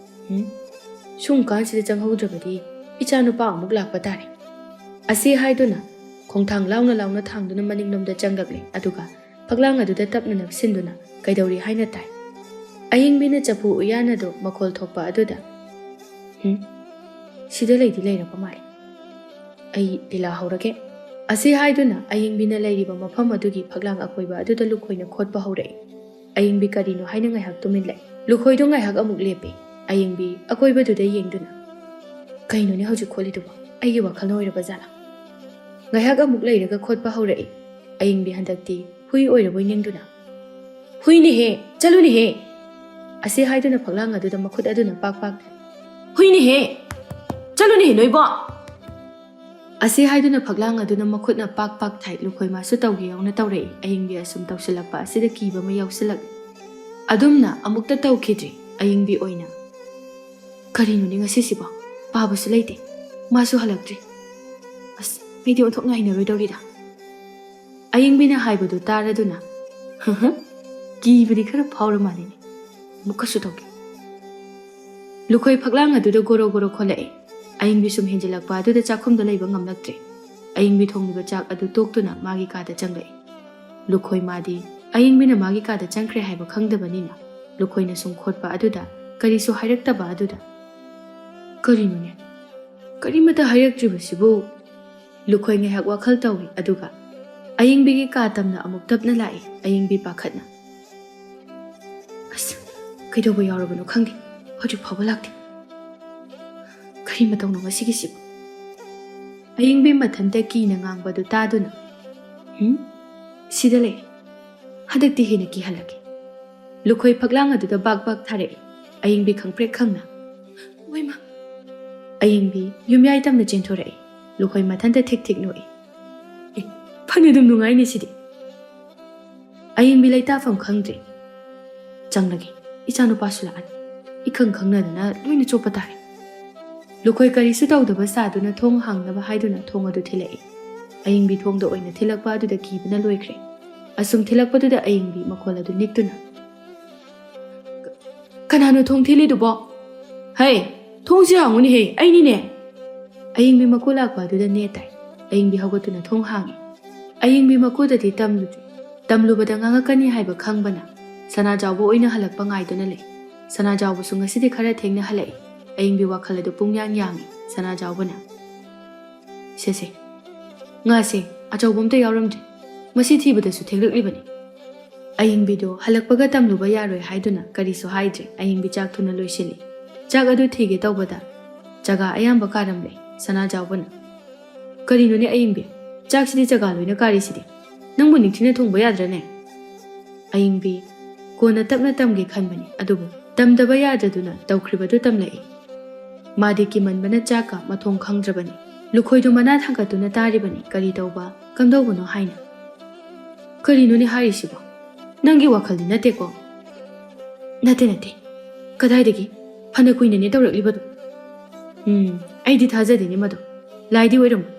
"ꯍꯨꯝ? ꯁꯨꯝ ꯀꯥꯟꯁꯤꯗ ꯆꯪꯍꯧꯗ꯭ꯔꯕꯗꯤ ꯏꯆꯥ ꯅꯨꯄꯥ ꯑꯃꯨꯛ ꯂꯥꯛꯄ ꯇꯥꯔꯦ꯫" ꯑꯁꯤ ꯍꯥꯏꯗꯨꯅ ꯈꯣꯡꯊꯥꯡ ꯂꯥꯎꯅ ꯂꯥꯎꯅ ꯊꯥꯡꯗꯨꯅ ꯃꯅꯤꯡꯂꯣꯝꯗ ꯆꯪꯂꯛꯂꯦ꯫ ꯑꯗꯨꯒ ꯐꯛꯂꯥꯡ ꯑꯗꯨꯗ ꯇꯞꯅ ꯅꯞꯁꯤꯟꯗꯨꯅ ꯀꯩꯗꯧꯔꯤ ꯍꯥꯏꯅ ꯇꯥꯏ꯫ ꯑꯌꯤꯡꯕꯤꯅ ꯆꯐꯨ ꯎꯌꯥꯟ ꯑꯗꯨ ꯃꯈꯣꯜ ꯊꯣꯛꯄ ꯑꯗꯨꯗ, "ꯍꯨꯝ, ꯁꯤꯗ ꯂꯩꯗꯤ ꯂꯩꯔꯕ ꯃꯥꯜꯂꯦ꯫ ꯑꯩ ꯂꯤꯂꯥ ꯍꯧꯔꯒꯦ"꯫ ꯑꯁꯤ ꯍꯥꯏꯗꯨꯅ ꯑꯌꯤꯡꯕꯤꯅ ꯂꯩꯔꯤꯕ ꯃꯐꯝ ꯑꯗꯨꯒꯤ ꯐꯛꯂꯥꯡ ꯑꯀꯣꯏꯕ ꯑꯗꯨꯗ ꯂꯨꯈꯣꯏꯅ ꯈꯣꯠꯄ ꯍꯧꯔꯛꯏ꯫ ꯑꯌꯤꯡꯕꯤ ꯀꯔꯤꯅꯣ ꯍꯥꯏꯅ ꯉꯥꯏꯍꯥꯛ ꯇꯨꯃꯤꯟ ꯂꯩ꯫ ꯂꯨꯈꯣꯏꯗꯣ ꯉꯥꯏꯍꯥꯛ ꯑꯃꯨꯛ ꯂꯦꯞꯄꯤ꯫ ꯑꯌꯤꯡꯕꯤ ꯑꯀꯣꯏꯕꯗꯨꯗ ꯌꯦꯡꯗꯨꯅ, "ꯀꯩꯅꯣꯅꯦ ꯍꯧꯖꯤꯛ ꯈꯣꯠꯂꯤꯗꯨꯕꯣ? ꯑꯩꯒꯤ ꯋꯥꯈꯜꯅ ꯑꯣꯏꯔꯕ ꯖꯥꯠꯂꯥ?" ꯉꯥꯏꯍꯥꯛ ꯑꯃꯨꯛ ꯂꯩꯔꯒ ꯈꯣꯠꯄ ꯍꯧꯔꯛꯏ꯫ ꯑꯌꯤꯡꯕꯤ ꯍꯟꯗꯛꯇꯤ ꯍꯨꯏ ꯑꯣꯏꯔꯕꯣꯏ ꯅꯤꯡꯗꯨꯅ, "ꯍꯨꯏꯅꯦꯍꯦ, ꯆꯠꯂꯨꯅꯦꯍꯦ!" ꯑꯁꯤ ꯍꯥꯏꯗꯨꯅ ꯐꯛꯂꯥꯡ ꯑꯗꯨꯗ ꯃꯈꯨꯠ ꯑꯗꯨꯅ ꯄꯥꯛ ꯄꯥꯛ, "ꯍꯨꯏꯅꯦꯍꯦ! ꯆꯠꯂꯨꯅꯦꯍꯦ ꯅꯣꯏꯕꯣ!" ꯑꯁꯤ ꯍꯥꯏꯗꯨꯅ ꯐꯛꯂꯥꯡ ꯑꯗꯨꯅ ꯃꯈꯨꯠꯅ ꯄꯥꯛ ꯄꯥꯛ ꯊꯥꯏ꯫ ꯂꯨꯈꯣꯏ ꯃꯥꯁꯨ ꯇꯧꯒꯦ ꯌꯥꯎꯅ ꯇꯧꯔꯛꯏ꯫ ꯑꯌꯤꯡꯕꯤ ꯑꯁꯨꯝ ꯇꯧꯁꯤꯜꯂꯛꯄ ꯑꯁꯤꯗ ꯀꯤꯕ ꯑꯃ ꯌꯥꯎꯁꯤꯜꯂꯛꯏ꯫ ꯑꯗꯨꯝꯅ ꯑꯃꯨꯛꯇ ꯇꯧꯈꯤꯗ꯭ꯔꯤ꯫ ꯑꯌꯤꯡꯕꯤ ꯑꯣꯏꯅ, "ꯀꯔꯤꯅꯣꯅꯦ ꯉꯁꯤꯁꯤꯕꯣ? ꯄꯥꯕꯁꯨ ꯂꯩꯇꯦ꯫ ꯃꯥꯁꯨ ꯍꯜꯂꯛꯇ꯭ꯔꯤ꯫ ꯑꯁ, ꯑꯩꯗꯤ ꯑꯣꯟꯊꯣꯛꯅ ꯍꯩꯅꯔꯣꯏꯗꯧꯔꯤꯗ"꯫ ꯑꯌꯤꯡꯕꯤꯅ ꯍꯥꯏꯕꯗꯨ ꯇꯥꯔꯗꯨꯅ, "ꯍꯍ, ꯀꯤꯕꯗꯤ ꯈꯔ ꯐꯥꯎꯔ ꯃꯥꯜꯂꯤꯅꯦ꯫ ꯑꯃꯨꯛꯀꯁꯨ ꯇꯧꯒꯦ"꯫ ꯂꯨꯈꯣꯏ ꯐꯛꯂꯥꯡ ꯑꯗꯨꯗ ꯒꯣꯔꯣ ꯒꯣꯔꯣ ꯈꯣꯜꯂꯛꯑꯦ꯫ ꯑꯌꯤꯡꯕꯤ ꯁꯨꯝ ꯍꯦꯟꯖꯤꯜꯂꯛꯄ ꯑꯗꯨꯗ ꯆꯥꯛꯈꯨꯝꯗ ꯂꯩꯕ ꯉꯝꯂꯛꯇ꯭ꯔꯦ꯫ ꯑꯌꯤꯡꯕꯤ ꯊꯣꯡꯂꯤꯕ ꯆꯥꯛ ꯑꯗꯨ ꯇꯣꯛꯇꯨꯅ ꯃꯥꯒꯤ ꯀꯥꯗ ꯆꯪꯂꯛꯏ꯫ ꯂꯨꯈꯣꯏ ꯃꯥꯗꯤ ꯑꯌꯤꯡꯕꯤꯅ ꯃꯥꯒꯤ ꯀꯥꯗ ꯆꯪꯈ꯭ꯔꯦ ꯍꯥꯏꯕ ꯈꯪꯗꯕꯅꯤꯅ ꯂꯨꯈꯣꯏꯅ ꯁꯨꯝ ꯈꯣꯠꯄ ꯑꯗꯨꯗ ꯀꯔꯤꯁꯨ ꯍꯥꯏꯔꯛꯇꯕ ꯑꯗꯨꯗ, "ꯀꯔꯤꯅꯣꯅꯦ? ꯀꯔꯤꯃꯠꯇ ꯍꯥꯏꯔꯛꯇ꯭ꯔꯤꯕꯁꯤꯕꯨ?" ꯂꯨꯈꯣꯏ ꯉꯥꯏꯍꯥꯛ ꯋꯥꯈꯜ ꯇꯧꯏ, ꯑꯗꯨꯒ ꯑꯌꯤꯡꯕꯤꯒꯤ ꯀꯥ ꯇꯝꯅ ꯑꯃꯨꯛ ꯇꯞꯅ ꯂꯥꯛꯏ꯫ ꯑꯌꯤꯡꯕꯤ ꯄꯥꯈꯠꯅ, "ꯑꯁ, ꯀꯩꯗꯧꯕ ꯌꯥꯎꯔꯕꯅꯣ ꯈꯪꯗꯦ, ꯍꯧꯖꯤꯛ ꯐꯥꯎꯕ ꯂꯥꯛꯇꯦ꯫ ꯀꯔꯤ ꯃꯇꯧꯅꯣ ꯉꯁꯤꯒꯤꯁꯤꯕꯨ?" ꯑꯌꯤꯡꯕꯤ ꯃꯊꯟꯇ ꯀꯤꯅ ꯉꯥꯡꯕꯗꯨ ꯇꯥꯗꯨꯅ, "ꯍꯨꯝ, ꯁꯤꯗ ꯂꯩ꯫ ꯍꯟꯗꯛꯇꯤ ꯍꯦꯟꯅ ꯀꯤꯍꯜꯂꯒꯦ"꯫ ꯂꯨꯈꯣꯏ ꯐꯛꯂꯥꯡ ꯑꯗꯨꯗ ꯕꯥꯛ ꯕꯥꯛ ꯊꯥꯔꯛꯏ꯫ ꯑꯌꯤꯡꯕꯤ ꯈꯪꯄ꯭ꯔꯦꯛ ꯈꯪꯅ, "ꯋꯩꯃ!" ꯑꯌꯤꯡꯕꯤ ꯌꯨꯝꯌꯥꯏ ꯇꯝꯅ ꯆꯦꯟꯊꯣꯔꯛꯏ꯫ ꯂꯨꯈꯣꯏ ꯃꯊꯟꯇ ꯊꯤꯛ ꯊꯤꯛ ꯅꯣꯛꯏ꯫ "ꯑꯦ, ꯐꯅ ꯑꯗꯨꯝ ꯅꯨꯡꯉꯥꯏꯅꯦ ꯁꯤꯗꯤ"꯫ ꯑꯌꯤꯡꯕꯤ ꯂꯩꯇꯥꯐꯝ ꯈꯪꯗ꯭ꯔꯦ꯫ "ꯆꯪꯂꯒꯦ, ꯏꯆꯥꯅꯨꯄꯥꯁꯨ ꯂꯥꯛꯑꯅꯤ꯫ ꯏꯈꯪ ꯈꯪꯅꯗꯅ ꯂꯣꯏꯅ ꯆꯣꯞꯄ ꯇꯥꯔꯦ"꯫ ꯂꯨꯈꯣꯏ ꯀꯔꯤꯁꯨ ꯇꯧꯗꯕ ꯁꯥꯗꯨꯅ ꯊꯣꯡ ꯍꯥꯡꯅꯕ ꯍꯥꯏꯗꯨꯅ ꯊꯣꯡ ꯑꯗꯨ ꯊꯤꯜꯂꯛꯏ꯫ ꯑꯌꯤꯡꯕꯤ ꯊꯣꯡꯗ ꯑꯣꯏꯅ ꯊꯤꯜꯂꯛꯄ ꯑꯗꯨꯗ ꯀꯤꯕꯅ ꯂꯣꯏꯈ꯭ꯔꯦ꯫ ꯑꯁꯨꯝ ꯊꯤꯜꯂꯛꯄꯗꯨꯗ ꯑꯌꯤꯡꯕꯤ ꯃꯈꯣꯜ ꯑꯗꯨ ꯅꯤꯛꯇꯨꯅ, "ꯀ-, ꯀꯅꯥꯅꯣ ꯊꯣꯡ ꯊꯤꯜꯂꯤꯗꯨꯕꯣ? ꯍꯩ, ꯊꯣꯡꯁꯤ ꯍꯥꯡꯉꯨꯅꯦꯍꯦ, ꯑꯩꯅꯤꯅꯦ!" ꯑꯌꯤꯡꯕꯤ ꯃꯀꯨ ꯂꯥꯛꯄ ꯑꯗꯨꯗ ꯅꯦ ꯇꯥꯏ꯫ ꯑꯌꯤꯡꯕꯤ ꯍꯧꯒꯠꯇꯨꯅ ꯊꯣꯡ ꯍꯥꯡꯉꯤ꯫ ꯑꯌꯤꯡꯕꯤ ꯃꯀꯨꯗꯗꯤ ꯇꯝꯂꯨꯗ꯭ꯔꯤ꯫ ꯇꯝꯂꯨꯕꯗ ꯉꯥꯡꯉꯛꯀꯅꯤ ꯍꯥꯏꯕ ꯈꯪꯕꯅ ꯁꯅꯥꯖꯥꯎꯕ ꯑꯣꯏꯅ ꯍꯜꯂꯛꯄ ꯉꯥꯏꯗꯨꯅ ꯂꯩ꯫ ꯁꯅꯥꯖꯥꯎꯕꯁꯨ ꯉꯁꯤꯗꯤ ꯈꯔ ꯊꯦꯡꯅ ꯍꯜꯂꯛꯏ꯫ ꯑꯌꯤꯡꯕꯤ ꯋꯥꯈꯜ ꯑꯗꯨ ꯄꯨꯡꯌꯥꯡ ꯌꯥꯡꯏ꯫ ꯁꯅꯥꯖꯥꯎꯕꯅ, "ꯁꯦ ꯁꯦ, ꯉꯥꯁꯦ ꯑꯆꯧꯕ ꯑꯝꯇ ꯌꯥꯎꯔꯝꯗ꯭ꯔꯦ꯫ ꯃꯁꯤ ꯊꯤꯕꯗꯁꯨ ꯊꯦꯡꯂꯛꯂꯤꯕꯅꯤ꯫" ꯑꯌꯤꯡꯕꯤꯗꯣ ꯍꯜꯂꯛꯄꯒ ꯇꯝꯂꯨꯕ ꯌꯥꯔꯣꯏ ꯍꯥꯏꯗꯨꯅ ꯀꯔꯤꯁꯨ ꯍꯥꯏꯗ꯭ꯔꯦ꯫ ꯑꯌꯤꯡꯕꯤ ꯆꯥꯛ ꯊꯨꯅ ꯂꯣꯏꯁꯤꯜꯂꯤ꯫ ꯆꯥꯛ ꯑꯗꯨ ꯊꯤꯒꯦ ꯇꯧꯕꯗ ꯆꯒꯥ ꯑꯌꯥꯝꯕ ꯀꯥꯔꯝꯂꯦ꯫ ꯁꯅꯥꯖꯥꯎꯕꯅ, "ꯀꯔꯤꯅꯣꯅꯦ ꯑꯌꯤꯡꯕꯤ? ꯆꯥꯛꯁꯤꯗꯤ ꯆꯒꯥ ꯂꯣꯏꯅ ꯀꯥꯔꯤꯁꯤꯗꯤ꯫ ꯅꯪꯕꯨ ꯅꯤꯡꯊꯤꯅ ꯊꯣꯡꯕ ꯌꯥꯗ꯭ꯔꯅꯦ?" ꯑꯌꯤꯡꯕꯤ ꯀꯣꯟꯅ ꯇꯞꯅ ꯇꯝꯒꯦ ꯈꯟꯕꯅꯤ, ꯑꯗꯨꯕꯨ ꯇꯝꯗꯕ ꯌꯥꯗ꯭ꯔꯗꯨꯅ ꯇꯧꯈ꯭ꯔꯤꯕꯗꯨ ꯇꯝꯂꯛꯏ꯫ ꯃꯥꯗꯤ ꯀꯤꯃꯟꯕꯅ ꯆꯥꯛꯀ ꯃꯊꯣꯡ ꯈꯪꯗ꯭ꯔꯕꯅꯤ꯫ ꯂꯨꯈꯣꯏꯗꯨ ꯃꯅꯥ ꯊꯥꯡꯒꯠꯇꯨꯅ ꯇꯥꯔꯤꯕꯅꯤ꯫ ꯀꯔꯤ ꯇꯧꯕ, ꯀꯝꯗꯧꯕꯅꯣ ꯍꯥꯏꯅ꯫ "ꯀꯔꯤꯅꯣꯅꯦ ꯍꯥꯏꯔꯤꯁꯤꯕꯣ? ꯅꯪꯒꯤ ꯋꯥꯈꯜꯗꯤ ꯅꯠꯇꯦꯀꯣ?" "ꯅꯠꯇꯦ, ꯅꯠꯇꯦ꯫ ꯀꯗꯥꯏꯗꯒꯤ? ꯐꯅ ꯀꯨꯏꯅꯅꯦ ꯇꯧꯔꯛꯂꯤꯕꯗꯣ꯫" "ꯎꯝ, ꯑꯩꯗꯤ ꯊꯥꯖꯗꯦꯅꯦ ꯃꯗꯣ꯫ ꯂꯥꯏꯗꯤ ꯑꯣꯏꯔꯝꯃꯣꯏ꯫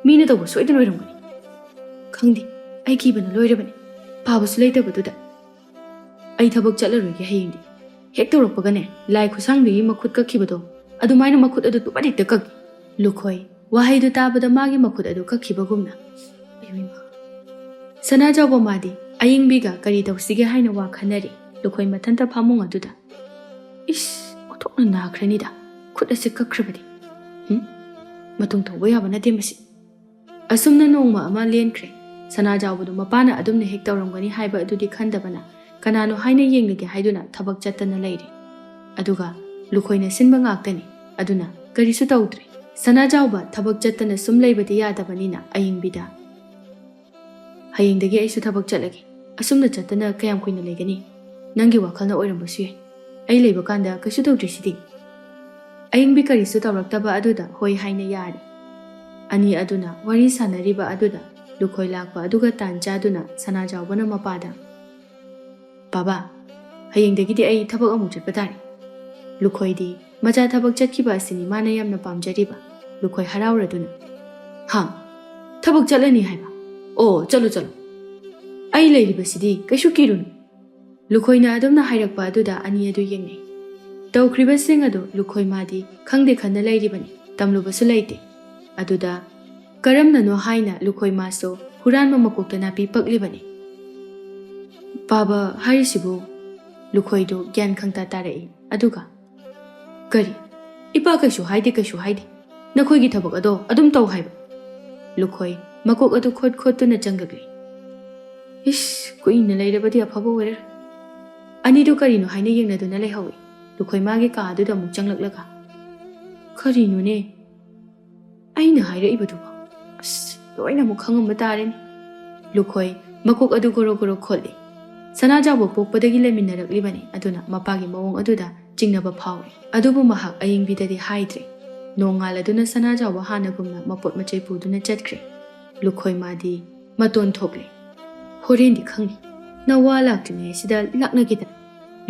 ꯃꯤꯅ ꯇꯧꯕ ꯁꯣꯏꯗꯅ ꯑꯣꯏꯔꯝꯒꯅꯤ꯫" "ꯈꯪꯗꯦ, ꯑꯩ ꯀꯤꯕꯅ ꯂꯣꯏꯔꯕꯅꯤ꯫ ꯄꯥꯕꯁꯨ ꯂꯩꯇꯕꯗꯨꯗ꯫" "ꯑꯩ ꯊꯕꯛ ꯆꯠꯂꯔꯣꯏꯒꯦ ꯍꯌꯦꯡꯗꯤ꯫ ꯍꯦꯛ ꯇꯧꯔꯛꯄꯒꯅꯦ, ꯂꯥꯏ ꯈꯨꯠꯁꯥꯡꯕꯤꯒꯤ ꯃꯈꯨꯠ ꯀꯛꯈꯤꯕꯗꯣ, ꯑꯗꯨꯃꯥꯏꯅ ꯃꯈꯨꯠ ꯑꯗꯨ ꯇꯨꯄꯥ ꯍꯦꯛꯇ ꯀꯛꯀꯦ꯫" ꯂꯨꯈꯣꯏ ꯋꯥꯍꯩꯗꯨ ꯇꯥꯕꯗ ꯃꯥꯒꯤ ꯃꯈꯨꯠ ꯑꯗꯨ ꯀꯛꯈꯤꯕꯒꯨꯝꯅ꯫ ꯏꯃꯩꯃ! ꯁꯅꯥꯖꯥꯎꯕ ꯃꯥꯗꯤ ꯑꯌꯤꯡꯕꯤꯒ ꯀꯔꯤ ꯇꯧꯁꯤꯒꯦ ꯍꯥꯏꯅ ꯋꯥ ꯈꯟꯅꯔꯤ꯫ ꯂꯨꯈꯣꯏ ꯃꯊꯟꯇ ꯐꯃꯨꯡ ꯑꯗꯨꯗ, "ꯏꯁ, ꯑꯣꯟꯊꯣꯛꯅ ꯅꯥꯈ꯭ꯔꯅꯤꯗ꯫ ꯈꯨꯠ ꯑꯁꯤ ꯀꯛꯈ꯭ꯔꯕꯗꯤ꯫ ꯍꯨꯝ? ꯃꯇꯨꯡ ꯇꯧꯕ ꯌꯥꯕ ꯅꯠꯇꯦ ꯃꯁꯤ꯫" ꯑꯁꯨꯝꯅ ꯅꯣꯡꯃ ꯑꯃ ꯂꯦꯟꯈ꯭ꯔꯦ꯫ ꯁꯅꯥꯖꯥꯎꯕꯗꯨ ꯃꯄꯥꯅ ꯑꯗꯨꯝꯅ ꯍꯦꯛ ꯇꯧꯔꯝꯒꯅꯤ ꯍꯥꯏꯕ ꯑꯗꯨꯗꯤ ꯈꯟꯗꯕꯅ ꯀꯅꯥꯅꯣ ꯍꯥꯏꯅ ꯌꯦꯡꯂꯒꯦ ꯍꯥꯏꯗꯨꯅ ꯊꯕꯛ ꯆꯠꯇꯅ ꯂꯩꯔꯦ꯫ ꯑꯗꯨꯒ ꯂꯨꯈꯣꯏꯅ ꯁꯤꯟꯕ ꯉꯥꯛꯇꯅꯤ꯫ ꯑꯗꯨꯅ ꯀꯔꯤꯁꯨ ꯇꯧꯗ꯭ꯔꯦ꯫ ꯁꯅꯥꯖꯥꯎꯕ ꯊꯕꯛ ꯆꯠꯇꯅ ꯁꯨꯝ ꯂꯩꯕꯗꯤ ꯌꯥꯗꯕꯅꯤꯅ ꯑꯌꯤꯡꯕꯤꯗ, "ꯍꯌꯦꯡꯗꯒꯤ ꯑꯩꯁꯨ ꯊꯕꯛ ꯆꯠꯂꯒꯦ꯫ ꯑꯁꯨꯝꯅ ꯆꯠꯇꯅ ꯀꯌꯥꯝ ꯀꯨꯏꯅ ꯂꯩꯒꯅꯤ? ꯅꯪꯒꯤ ꯋꯥꯈꯜꯅ ꯑꯣꯏꯔꯝꯕꯁꯨ ꯌꯥꯏ꯫ ꯑꯩ ꯂꯩꯕ ꯀꯥꯟꯗ ꯀꯩꯁꯨ ꯇꯧꯗ꯭ꯔꯤꯁꯤꯗꯤ꯫" ꯑꯌꯤꯡꯕꯤ ꯀꯔꯤꯁꯨ ꯇꯧꯔꯛꯇꯕ ꯑꯗꯨꯗ ꯍꯣꯏ ꯍꯥꯏꯅ ꯌꯥꯔꯦ꯫ ꯑꯅꯤ ꯑꯗꯨꯅ ꯋꯥꯔꯤ ꯁꯥꯟꯅꯔꯤꯕ ꯑꯗꯨꯗ ꯂꯨꯈꯣꯏ ꯂꯥꯛꯄ ꯑꯗꯨꯒ ꯇꯥꯟ ꯆꯥꯗꯨꯅ ꯁꯅꯥꯖꯥꯎꯕꯅ ꯃꯄꯥꯗ, "ꯕꯥꯕꯥ, ꯍꯌꯦꯡꯗꯒꯤꯗꯤ ꯑꯩ ꯊꯕꯛ ꯑꯃꯨꯛ ꯆꯠꯄ ꯇꯥꯔꯦ꯫" ꯂꯨꯈꯣꯏꯗꯤ ꯃꯆꯥ ꯊꯕꯛ ꯆꯠꯈꯤꯕ ꯑꯁꯤꯅꯤ ꯃꯥꯅ ꯌꯥꯝꯅ ꯄꯥꯝꯖꯔꯤꯕ꯫ ꯂꯨꯈꯣꯏ ꯍꯔꯥꯎꯔꯗꯨꯅ, "ꯍꯥ? ꯊꯕꯛ ꯆꯠꯂꯅꯤ ꯍꯥꯏꯕ? ꯑꯣ, ꯆꯠꯂꯨ, ꯆꯠꯂꯨ꯫ ꯑꯩ ꯂꯩꯔꯤꯕꯁꯤꯗꯤ ꯀꯩꯁꯨ ꯀꯤꯔꯨꯅꯨ꯫" ꯂꯨꯈꯣꯏꯅ ꯑꯗꯨꯝꯅ ꯍꯥꯏꯔꯛꯄ ꯑꯗꯨꯗ ꯑꯅꯤ ꯑꯗꯨ ꯌꯦꯡꯅꯩ꯫ ꯇꯧꯈ꯭ꯔꯤꯕꯁꯤꯡ ꯑꯗꯨ ꯂꯨꯈꯣꯏ ꯃꯥꯗꯤ ꯈꯪꯗꯦ ꯈꯟꯅ ꯂꯩꯔꯤꯕꯅꯤ, ꯇꯝꯂꯨꯕꯁꯨ ꯂꯩꯇꯦ꯫ ꯑꯗꯨꯗ ꯀꯔꯝꯅꯅꯣ ꯍꯥꯏꯅ ꯂꯨꯈꯣꯏ ꯃꯥꯁꯨ ꯍꯨꯔꯥꯟꯕ ꯃꯀꯣꯛꯇ ꯅꯥꯄꯤ ꯄꯛꯂꯤꯕꯅꯤ꯫ "ꯄꯥꯕ ꯍꯥꯏꯔꯤꯁꯤꯕꯨ?" ꯂꯨꯈꯣꯏꯗꯨ ꯒ꯭ꯌꯥꯟ ꯈꯪꯇꯥ ꯇꯥꯔꯛꯏ꯫ ꯑꯗꯨꯒ, "ꯀꯔꯤ? ꯏꯄꯥ ꯀꯩꯁꯨ ꯍꯥꯏꯗꯦ, ꯀꯩꯁꯨ ꯍꯥꯏꯗꯦ꯫ ꯅꯈꯣꯏꯒꯤ ꯊꯕꯛ ꯑꯗꯣ ꯑꯗꯨꯝ ꯇꯧ ꯍꯥꯏꯕ?" ꯂꯨꯈꯣꯏ ꯃꯀꯣꯛ ꯑꯗꯨ ꯈꯣꯠ ꯈꯣꯠꯇꯨꯅ ꯆꯪꯂꯛꯂꯤ꯫ "ꯏꯁ, ꯀꯨꯏꯅ ꯂꯩꯔꯕꯗꯤ ꯑꯐꯕ ꯑꯣꯏꯔꯔꯣꯏ"꯫ ꯑꯅꯤꯗꯨ ꯀꯔꯤꯅꯣ ꯍꯥꯏꯅ ꯌꯦꯡꯅꯗꯨꯅ ꯂꯩꯍꯧꯏ꯫ ꯂꯨꯈꯣꯏ ꯃꯥꯒꯤ ꯀꯥ ꯑꯗꯨꯗ ꯑꯃꯨꯛ ꯆꯪꯂꯛꯂꯒ, "ꯀꯔꯤꯅꯣꯅꯦ ꯑꯩꯅ ꯍꯥꯏꯔꯛꯏꯕꯗꯨꯕꯣ? ꯑꯁ, ꯂꯣꯏꯅ ꯑꯃꯨꯛ ꯈꯪꯉꯝꯕ ꯇꯥꯔꯦꯅꯦ"꯫ ꯂꯨꯈꯣꯏ ꯃꯀꯣꯛ ꯑꯗꯨ ꯒꯣꯔꯣ ꯒꯣꯔꯣ ꯈꯣꯠꯂꯤ꯫ ꯁꯅꯥꯖꯥꯎꯕ ꯄꯣꯛꯄꯗꯒꯤ ꯂꯩꯃꯤꯟꯅꯔꯛꯂꯤꯕꯅꯤ, ꯑꯗꯨꯅ ꯃꯄꯥꯒꯤ ꯃꯑꯣꯡ ꯑꯗꯨꯗ ꯆꯤꯡꯅꯕ ꯐꯥꯎꯔꯤ꯫ ꯑꯗꯨꯕꯨ ꯃꯍꯥꯛ ꯑꯌꯤꯡꯕꯤꯗꯗꯤ ꯍꯥꯏꯗ꯭ꯔꯦ꯫ ꯅꯣꯡꯉꯥꯜꯂꯗꯨꯅ ꯁꯅꯥꯖꯥꯎꯕ ꯍꯥꯟꯅꯒꯨꯝꯅ ꯃꯄꯣꯠ ꯃꯆꯩ ꯄꯨꯗꯨꯅ ꯆꯠꯈ꯭ꯔꯦ꯫ ꯂꯨꯈꯣꯏ ꯃꯥꯗꯤ ꯃꯇꯣꯟ ꯊꯣꯛꯂꯦ꯫ "ꯍꯣꯔꯦꯟꯗꯤ ꯈꯪꯅꯤ꯫ ꯅꯋꯥ ꯂꯥꯛꯇ꯭ꯔꯤꯉꯩ ꯑꯁꯤꯗ ꯂꯥꯛꯅꯈꯤꯗ"꯫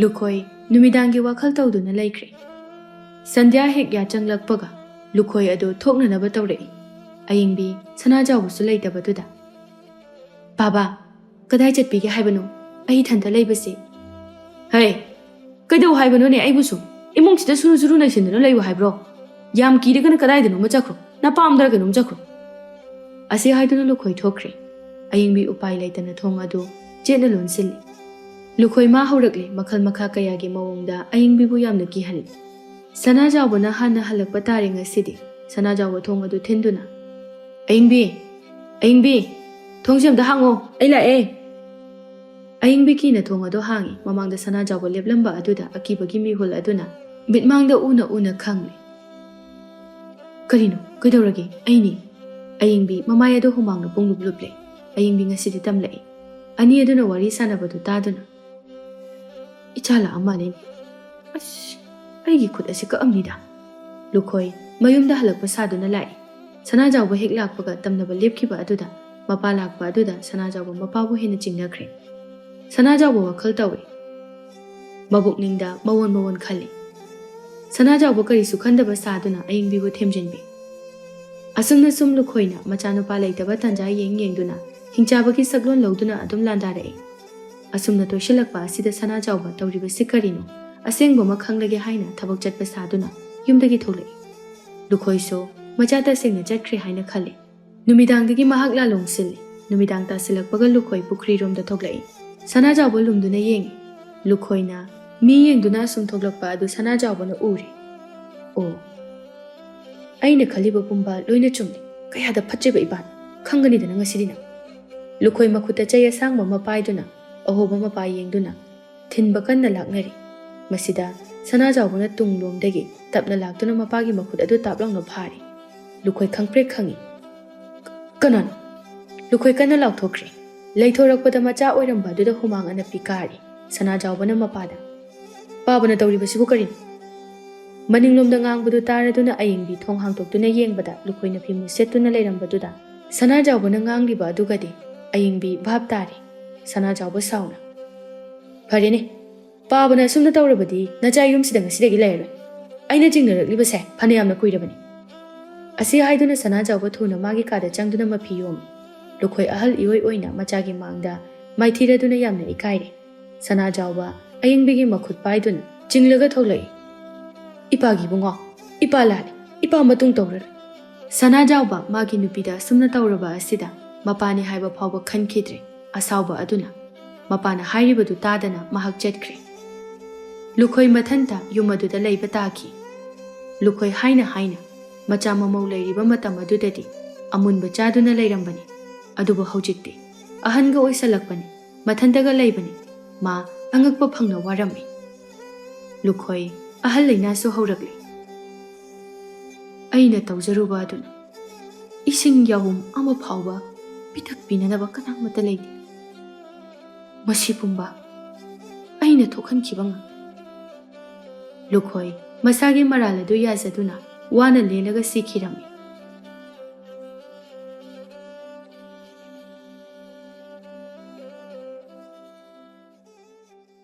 ꯂꯨꯈꯣꯏ ꯅꯨꯃꯤꯗꯥꯡꯒꯤ ꯋꯥꯈꯜ ꯇꯧꯗꯨꯅ ꯂꯩꯈ꯭ꯔꯦ꯫ ꯁꯟꯙ꯭ꯌꯥ ꯍꯦꯛ ꯌꯥꯆꯪꯂꯛꯄꯒ ꯂꯨꯈꯣꯏ ꯑꯗꯨ ꯊꯣꯛꯅꯅꯕ ꯇꯧꯔꯛꯏ꯫ ꯑꯌꯤꯡꯕꯤ ꯁꯅꯥꯖꯥꯎꯕꯁꯨ ꯂꯩꯇꯕꯗꯨꯗ, "ꯕꯥꯕꯥ, ꯀꯗꯥꯏ ꯆꯠꯄꯤꯒꯦ ꯍꯥꯏꯕꯅꯣ? ꯑꯩ ꯏꯊꯟꯇ ꯂꯩꯕꯁꯦ"꯫ "ꯍꯩ, ꯀꯩꯗꯧ ꯍꯥꯏꯕꯅꯣꯅꯦ ꯑꯩꯕꯨꯁꯨ? ꯏꯃꯨꯡꯁꯤꯗ ꯁꯨꯔꯨ ꯁꯨꯔꯨ ꯅꯩꯁꯤꯟꯗꯨꯅ ꯂꯩꯌꯨ ꯍꯥꯏꯕ꯭ꯔꯣ? ꯌꯥꯝ ꯀꯤꯔꯒꯅ ꯀꯗꯥꯏꯗꯅꯣꯃ ꯆꯠꯈ꯭ꯔꯣ, ꯅꯄꯥꯝꯗꯔ ꯀꯩꯅꯣꯝ ꯆꯠꯈ꯭ꯔꯣ"꯫ ꯑꯁꯤ ꯍꯥꯏꯗꯨꯅ ꯂꯨꯈꯣꯏ ꯊꯣꯛꯈ꯭ꯔꯦ꯫ ꯑꯌꯤꯡꯕꯤ ꯎꯄꯥꯏ ꯂꯩꯇꯅ ꯊꯣꯡ ꯑꯗꯨ ꯆꯦꯠꯅ ꯂꯣꯟꯁꯤꯜꯂꯤ꯫ ꯂꯨꯈꯣꯏ ꯃꯥ ꯍꯧꯔꯛꯂꯦ, ꯃꯈꯜ ꯃꯈꯥ ꯀꯌꯥꯒꯤ ꯃꯑꯣꯡꯗ ꯑꯌꯤꯡꯕꯤꯕꯨ ꯌꯥꯝꯅ ꯀꯤꯍꯜꯂꯤ꯫ ꯁꯅꯥꯖꯥꯎꯕꯅ ꯍꯥꯟꯅ ꯍꯜꯂꯛꯄ ꯇꯥꯔꯦ ꯉꯁꯤꯗꯤ꯫ ꯁꯅꯥꯖꯥꯎꯕ ꯊꯣꯡ ꯑꯗꯨ ꯊꯤꯟꯗꯨꯅ, "ꯑꯌꯤꯡꯕꯤ, ꯑꯌꯤꯡꯕꯤ, ꯊꯣꯡꯁꯦ ꯑꯝꯇ ꯍꯥꯡꯉꯣ, ꯑꯩ ꯂꯥꯛꯑꯦ"꯫ ꯑꯌꯤꯡꯕꯤ ꯀꯤꯅ ꯊꯣꯡ ꯑꯗꯨ ꯍꯥꯡꯉꯤ꯫ ꯃꯃꯥꯡꯗ ꯁꯅꯥꯖꯥꯎꯕ ꯂꯦꯞꯂꯝꯕ ꯑꯗꯨꯗ ꯑꯀꯤꯕꯒꯤ ꯃꯤꯍꯨꯜ ꯑꯗꯨꯅ ꯃꯤꯠꯃꯥꯡꯗ ꯎꯅ ꯎꯅ ꯈꯪꯂꯦ꯫ "ꯀꯔꯤꯅꯣ? ꯀꯩꯗꯧꯔꯒꯦ? ꯑꯩꯅꯤ"꯫ ꯑꯌꯤꯡꯕꯤ ꯃꯃꯥꯏ ꯑꯗꯨ ꯍꯨꯃꯥꯡꯅ ꯄꯨꯡꯂꯨꯞ ꯂꯨꯞꯂꯦ꯫ ꯑꯌꯤꯡꯕꯤ ꯉꯁꯤꯗꯤ ꯇꯝꯂꯛꯏ꯫ ꯑꯅꯤ ꯑꯗꯨꯅ ꯋꯥꯔꯤ ꯁꯥꯟꯅꯕꯗꯨ ꯇꯥꯗꯨꯅ, "ꯏꯆꯥ ꯂꯥꯛꯑ ꯃꯥꯜꯂꯦꯅꯦ꯫ ꯑꯁ, ꯑꯩꯒꯤ ꯈꯨꯠ ꯑꯁꯤ ꯀꯛꯑꯝꯅꯤꯗ"꯫ ꯂꯨꯈꯣꯏ ꯃꯌꯨꯝꯗ ꯍꯜꯂꯛꯄ ꯁꯥꯗꯨꯅ ꯂꯥꯛꯏ꯫ ꯁꯅꯥꯖꯥꯎꯕ ꯍꯦꯛ ꯂꯥꯛꯄꯒ ꯇꯝꯅꯕ ꯂꯦꯞꯈꯤꯕ ꯑꯗꯨꯗ ꯃꯄꯥ ꯂꯥꯛꯄ ꯑꯗꯨꯗ ꯁꯅꯥꯖꯥꯎꯕ ꯃꯄꯥꯕꯨ ꯍꯦꯟꯅ ꯆꯤꯡꯅꯈ꯭ꯔꯦ꯫ ꯁꯅꯥꯖꯥꯎꯕ ꯋꯥꯈꯜ ꯇꯧꯏ꯫ ꯃꯕꯨꯛꯅꯤꯡꯗ ꯃꯋꯣꯟ ꯃꯋꯣꯟ ꯈꯜꯂꯤ꯫ ꯁꯅꯥꯖꯥꯎꯕ ꯀꯔꯤꯁꯨ ꯈꯟꯗꯕ ꯁꯥꯗꯨꯅ ꯑꯌꯤꯡꯕꯤꯕꯨ ꯊꯦꯝꯖꯤꯟꯕꯤ꯫ ꯑꯁꯨꯝꯅ ꯁꯨꯝ ꯂꯨꯈꯣꯏꯅ ꯃꯆꯥꯅꯨꯄꯥ ꯂꯩꯇꯕ ꯇꯥꯟꯖꯥ ꯌꯦꯡ ꯌꯦꯡꯗꯨꯅ ꯍꯤꯡꯆꯥꯕꯒꯤ ꯁꯛꯂꯣꯟ ꯂꯧꯗꯨꯅ ꯑꯗꯨꯝ ꯂꯥꯟꯗꯥꯔꯛꯏ꯫ ꯑꯁꯨꯝꯅ ꯇꯣꯏꯁꯤꯜꯂꯛꯄ ꯑꯁꯤꯗ ꯁꯅꯥꯖꯥꯎꯕ ꯇꯧꯔꯤꯕꯁꯤ ꯀꯔꯤꯅꯣ? ꯑꯁꯦꯡꯕ ꯑꯃ ꯈꯪꯂꯒꯦ ꯍꯥꯏꯅ ꯊꯕꯛ ꯆꯠꯄ ꯁꯥꯗꯨꯅ ꯌꯨꯝꯗꯒꯤ ꯊꯣꯛꯂꯛꯏ꯫ ꯂꯨꯈꯣꯏꯁꯨ ꯃꯆꯥ ꯇꯁꯦꯡꯅ ꯆꯠꯈ꯭ꯔꯦ ꯍꯥꯏꯅ ꯈꯜꯂꯤ꯫ ꯅꯨꯃꯤꯗꯥꯡꯗꯒꯤ ꯃꯍꯥꯛ ꯂꯥꯂꯣꯡ ꯁꯤꯜꯂꯤ꯫ ꯅꯨꯃꯤꯗꯥꯡ ꯇꯥꯁꯤꯜꯂꯛꯄꯒ ꯂꯨꯈꯣꯏ ꯄꯨꯈ꯭ꯔꯤꯔꯣꯝꯗ ꯊꯣꯛꯂꯛꯏ꯫ ꯁꯅꯥꯖꯥꯎꯕ ꯂꯨꯝꯗꯨꯅ ꯌꯦꯡꯉꯤ꯫ ꯂꯨꯈꯣꯏꯅ ꯃꯤ ꯌꯦꯡꯗꯨꯅ ꯑꯁꯨꯝ ꯊꯣꯛꯂꯛꯄ ꯑꯗꯨ ꯁꯅꯥꯖꯥꯎꯕꯅ ꯎꯔꯦ꯫ "ꯑꯣ, ꯑꯩꯅ ꯈꯜꯂꯤꯕ ꯄꯨꯝꯕ ꯂꯣꯏꯅ ꯆꯨꯝꯂꯦ꯫ ꯀꯌꯥꯗ ꯐꯠꯇ꯭ꯔꯤꯕ ꯏꯄꯥꯅꯣ! ꯈꯪꯒꯅꯤꯗꯅ ꯉꯁꯤꯗꯤ ꯅꯪ!" ꯂꯨꯈꯣꯏ ꯃꯈꯨꯠꯇ ꯆꯩ ꯑꯁꯥꯡꯕ ꯑꯃ ꯄꯥꯏꯗꯨꯅ ꯑꯍꯣꯕ ꯃꯄꯥ ꯌꯦꯡꯗꯨꯅ ꯊꯤꯟꯕ ꯀꯟꯅ ꯂꯥꯛꯅꯔꯤ꯫ ꯃꯁꯤꯗ ꯁꯅꯥꯖꯥꯎꯕꯅ ꯇꯨꯡꯂꯣꯝꯗꯒꯤ ꯇꯞꯅ ꯂꯥꯛꯇꯨꯅ ꯃꯄꯥꯒꯤ ꯃꯈꯨꯠ ꯑꯗꯨ ꯇꯥꯞ ꯂꯥꯎꯅ ꯐꯥꯔꯤ꯫ ꯂꯨꯈꯣꯏ ꯈꯪꯄ꯭ꯔꯦꯛ ꯈꯪꯉꯤ꯫ "ꯀ-, ꯀꯅꯥꯅꯣ?" ꯂꯨꯈꯣꯏ ꯀꯟꯅ ꯂꯥꯎꯊꯣꯛꯈ꯭ꯔꯦ꯫ ꯂꯩꯊꯣꯔꯛꯄꯗ ꯃꯆꯥ ꯑꯣꯏꯔꯝꯕ ꯑꯗꯨꯗ ꯍꯨꯃꯥꯡ ꯑꯅꯞꯄꯤ ꯀꯥꯔꯤ꯫ ꯁꯅꯥꯖꯥꯎꯕꯅ ꯃꯄꯥꯗ, "ꯄꯥꯕꯅ ꯇꯧꯔꯤꯕꯁꯤꯕꯨ ꯀꯔꯤꯅꯣ?" ꯃꯅꯤꯡꯂꯣꯝꯗ ꯉꯥꯡꯕꯗꯨ ꯇꯥꯔꯗꯨꯅ ꯑꯌꯤꯡꯕꯤ ꯊꯣꯡ ꯍꯥꯡꯗꯣꯛꯇꯨꯅ ꯌꯦꯡꯕꯗ ꯂꯨꯈꯣꯏꯅ ꯐꯤꯃꯨ ꯁꯦꯠꯇꯨꯅ ꯂꯩꯔꯝꯕꯗꯨꯗ ꯁꯅꯥꯖꯥꯎꯕꯅ ꯉꯥꯡꯂꯤꯕ ꯑꯗꯨꯒꯗꯤ ꯑꯌꯤꯡꯕꯤ ꯚꯥꯞ ꯇꯥꯔꯦ꯫ ꯁꯅꯥꯖꯥꯎꯕ ꯁꯥꯎꯅ, "ꯐꯔꯦꯅꯦ, ꯄꯥꯕꯅ ꯑꯁꯨꯝꯅ ꯇꯧꯔꯕꯗꯤ ꯅꯆꯥ ꯌꯨꯝꯁꯤꯗ ꯉꯁꯤꯗꯒꯤ ꯂꯩꯔꯔꯣꯏ꯫ ꯑꯩꯅ ꯆꯤꯡꯅꯔꯛꯂꯤꯕꯁꯦ ꯐꯅꯌꯥꯝꯅ ꯀꯨꯏꯔꯕꯅꯤ꯫" ꯑꯁꯤ ꯍꯥꯏꯗꯨꯅ ꯁꯅꯥꯖꯥꯎꯕ ꯊꯨꯅ ꯃꯥꯒꯤ ꯀꯥꯗ ꯆꯪꯗꯨꯅ ꯃꯐꯤ ꯌꯣꯝꯃꯤ꯫ ꯂꯨꯈꯣꯏ ꯑꯍꯜ ꯏꯑꯣꯏ ꯑꯣꯏꯅ ꯃꯆꯥꯒꯤ ꯃꯥꯡꯗ ꯃꯥꯏꯊꯤꯔꯗꯨꯅ ꯌꯥꯝꯅ ꯏꯀꯥꯏꯔꯦ꯫ ꯁꯅꯥꯖꯥꯎꯕ ꯑꯌꯤꯡꯕꯤꯒꯤ ꯃꯈꯨꯠ ꯄꯥꯏꯗꯨꯅ ꯆꯤꯡꯂꯒ ꯊꯣꯛꯂꯛꯏ꯫ "ꯏꯄꯥꯒꯤ ꯏꯕꯨꯡꯉꯣ, ꯏꯄꯥ ꯂꯥꯜꯂꯦ, ꯏꯄꯥ ꯃꯇꯨꯡ ꯇꯧꯔꯔꯣꯏ꯫" ꯁꯅꯥꯖꯥꯎꯕ ꯃꯥꯒꯤ ꯅꯨꯄꯤꯗ ꯑꯁꯨꯝꯅ ꯇꯧꯔꯕ ꯑꯁꯤꯗ ꯃꯄꯥꯅꯤ ꯍꯥꯏꯕ ꯐꯥꯎꯕ ꯈꯟꯈꯤꯗ꯭ꯔꯦ꯫ ꯑꯁꯥꯎꯕ ꯑꯗꯨꯅ ꯃꯄꯥꯅ ꯍꯥꯏꯔꯤꯕꯗꯨ ꯇꯥꯗꯅ ꯃꯍꯥꯛ ꯆꯠꯈ꯭ꯔꯦ꯫ ꯂꯨꯈꯣꯏ ꯃꯊꯟꯇ ꯌꯨꯝ ꯑꯗꯨꯗ ꯂꯩꯕ ꯇꯥꯈꯤ꯫ ꯂꯨꯈꯣꯏ ꯍꯥꯏꯅ ꯍꯥꯏꯅ ꯃꯆꯥ ꯃꯃꯧ ꯂꯩꯔꯤꯕ ꯃꯇꯝ ꯑꯗꯨꯗꯗꯤ ꯑꯃꯨꯟꯕ ꯆꯥꯗꯨꯅ ꯂꯩꯔꯝꯕꯅꯤ꯫ ꯑꯗꯨꯕꯨ ꯍꯧꯖꯤꯛꯇꯤ ꯑꯍꯟꯒ ꯑꯣꯏꯁꯜꯂꯛꯄꯅꯤ, ꯃꯊꯟꯇꯒ ꯂꯩꯕꯅꯤ꯫ ꯃꯥ ꯑꯉꯛꯄ ꯐꯪꯅ ꯋꯥꯔꯝꯃꯤ꯫ ꯂꯨꯈꯣꯏ ꯑꯍꯜ ꯂꯩꯅꯥꯁꯨ ꯍꯧꯔꯛꯂꯤ꯫ "ꯑꯩꯅ ꯇꯧꯖꯔꯨꯕ ꯑꯗꯨꯅ ꯏꯁꯤꯡ ꯌꯥꯍꯨꯝ ꯑꯃ ꯐꯥꯎꯕ ꯄꯤꯊꯛ ꯄꯤꯅꯅꯕ ꯀꯅꯥꯃꯠꯇ ꯂꯩꯇꯦ꯫ ꯃꯁꯤ ꯄꯨꯝꯕ ꯑꯩꯅ ꯊꯣꯛꯍꯟꯈꯤꯕ ꯉꯥꯛ꯫" ꯂꯨꯈꯣꯏ ꯃꯁꯥꯒꯤ ꯃꯔꯥꯜ ꯑꯗꯨ ꯌꯥꯖꯗꯨꯅ ꯋꯥꯅ ꯂꯦꯜꯂꯒ ꯁꯤꯈꯤꯔꯝꯃꯤ꯫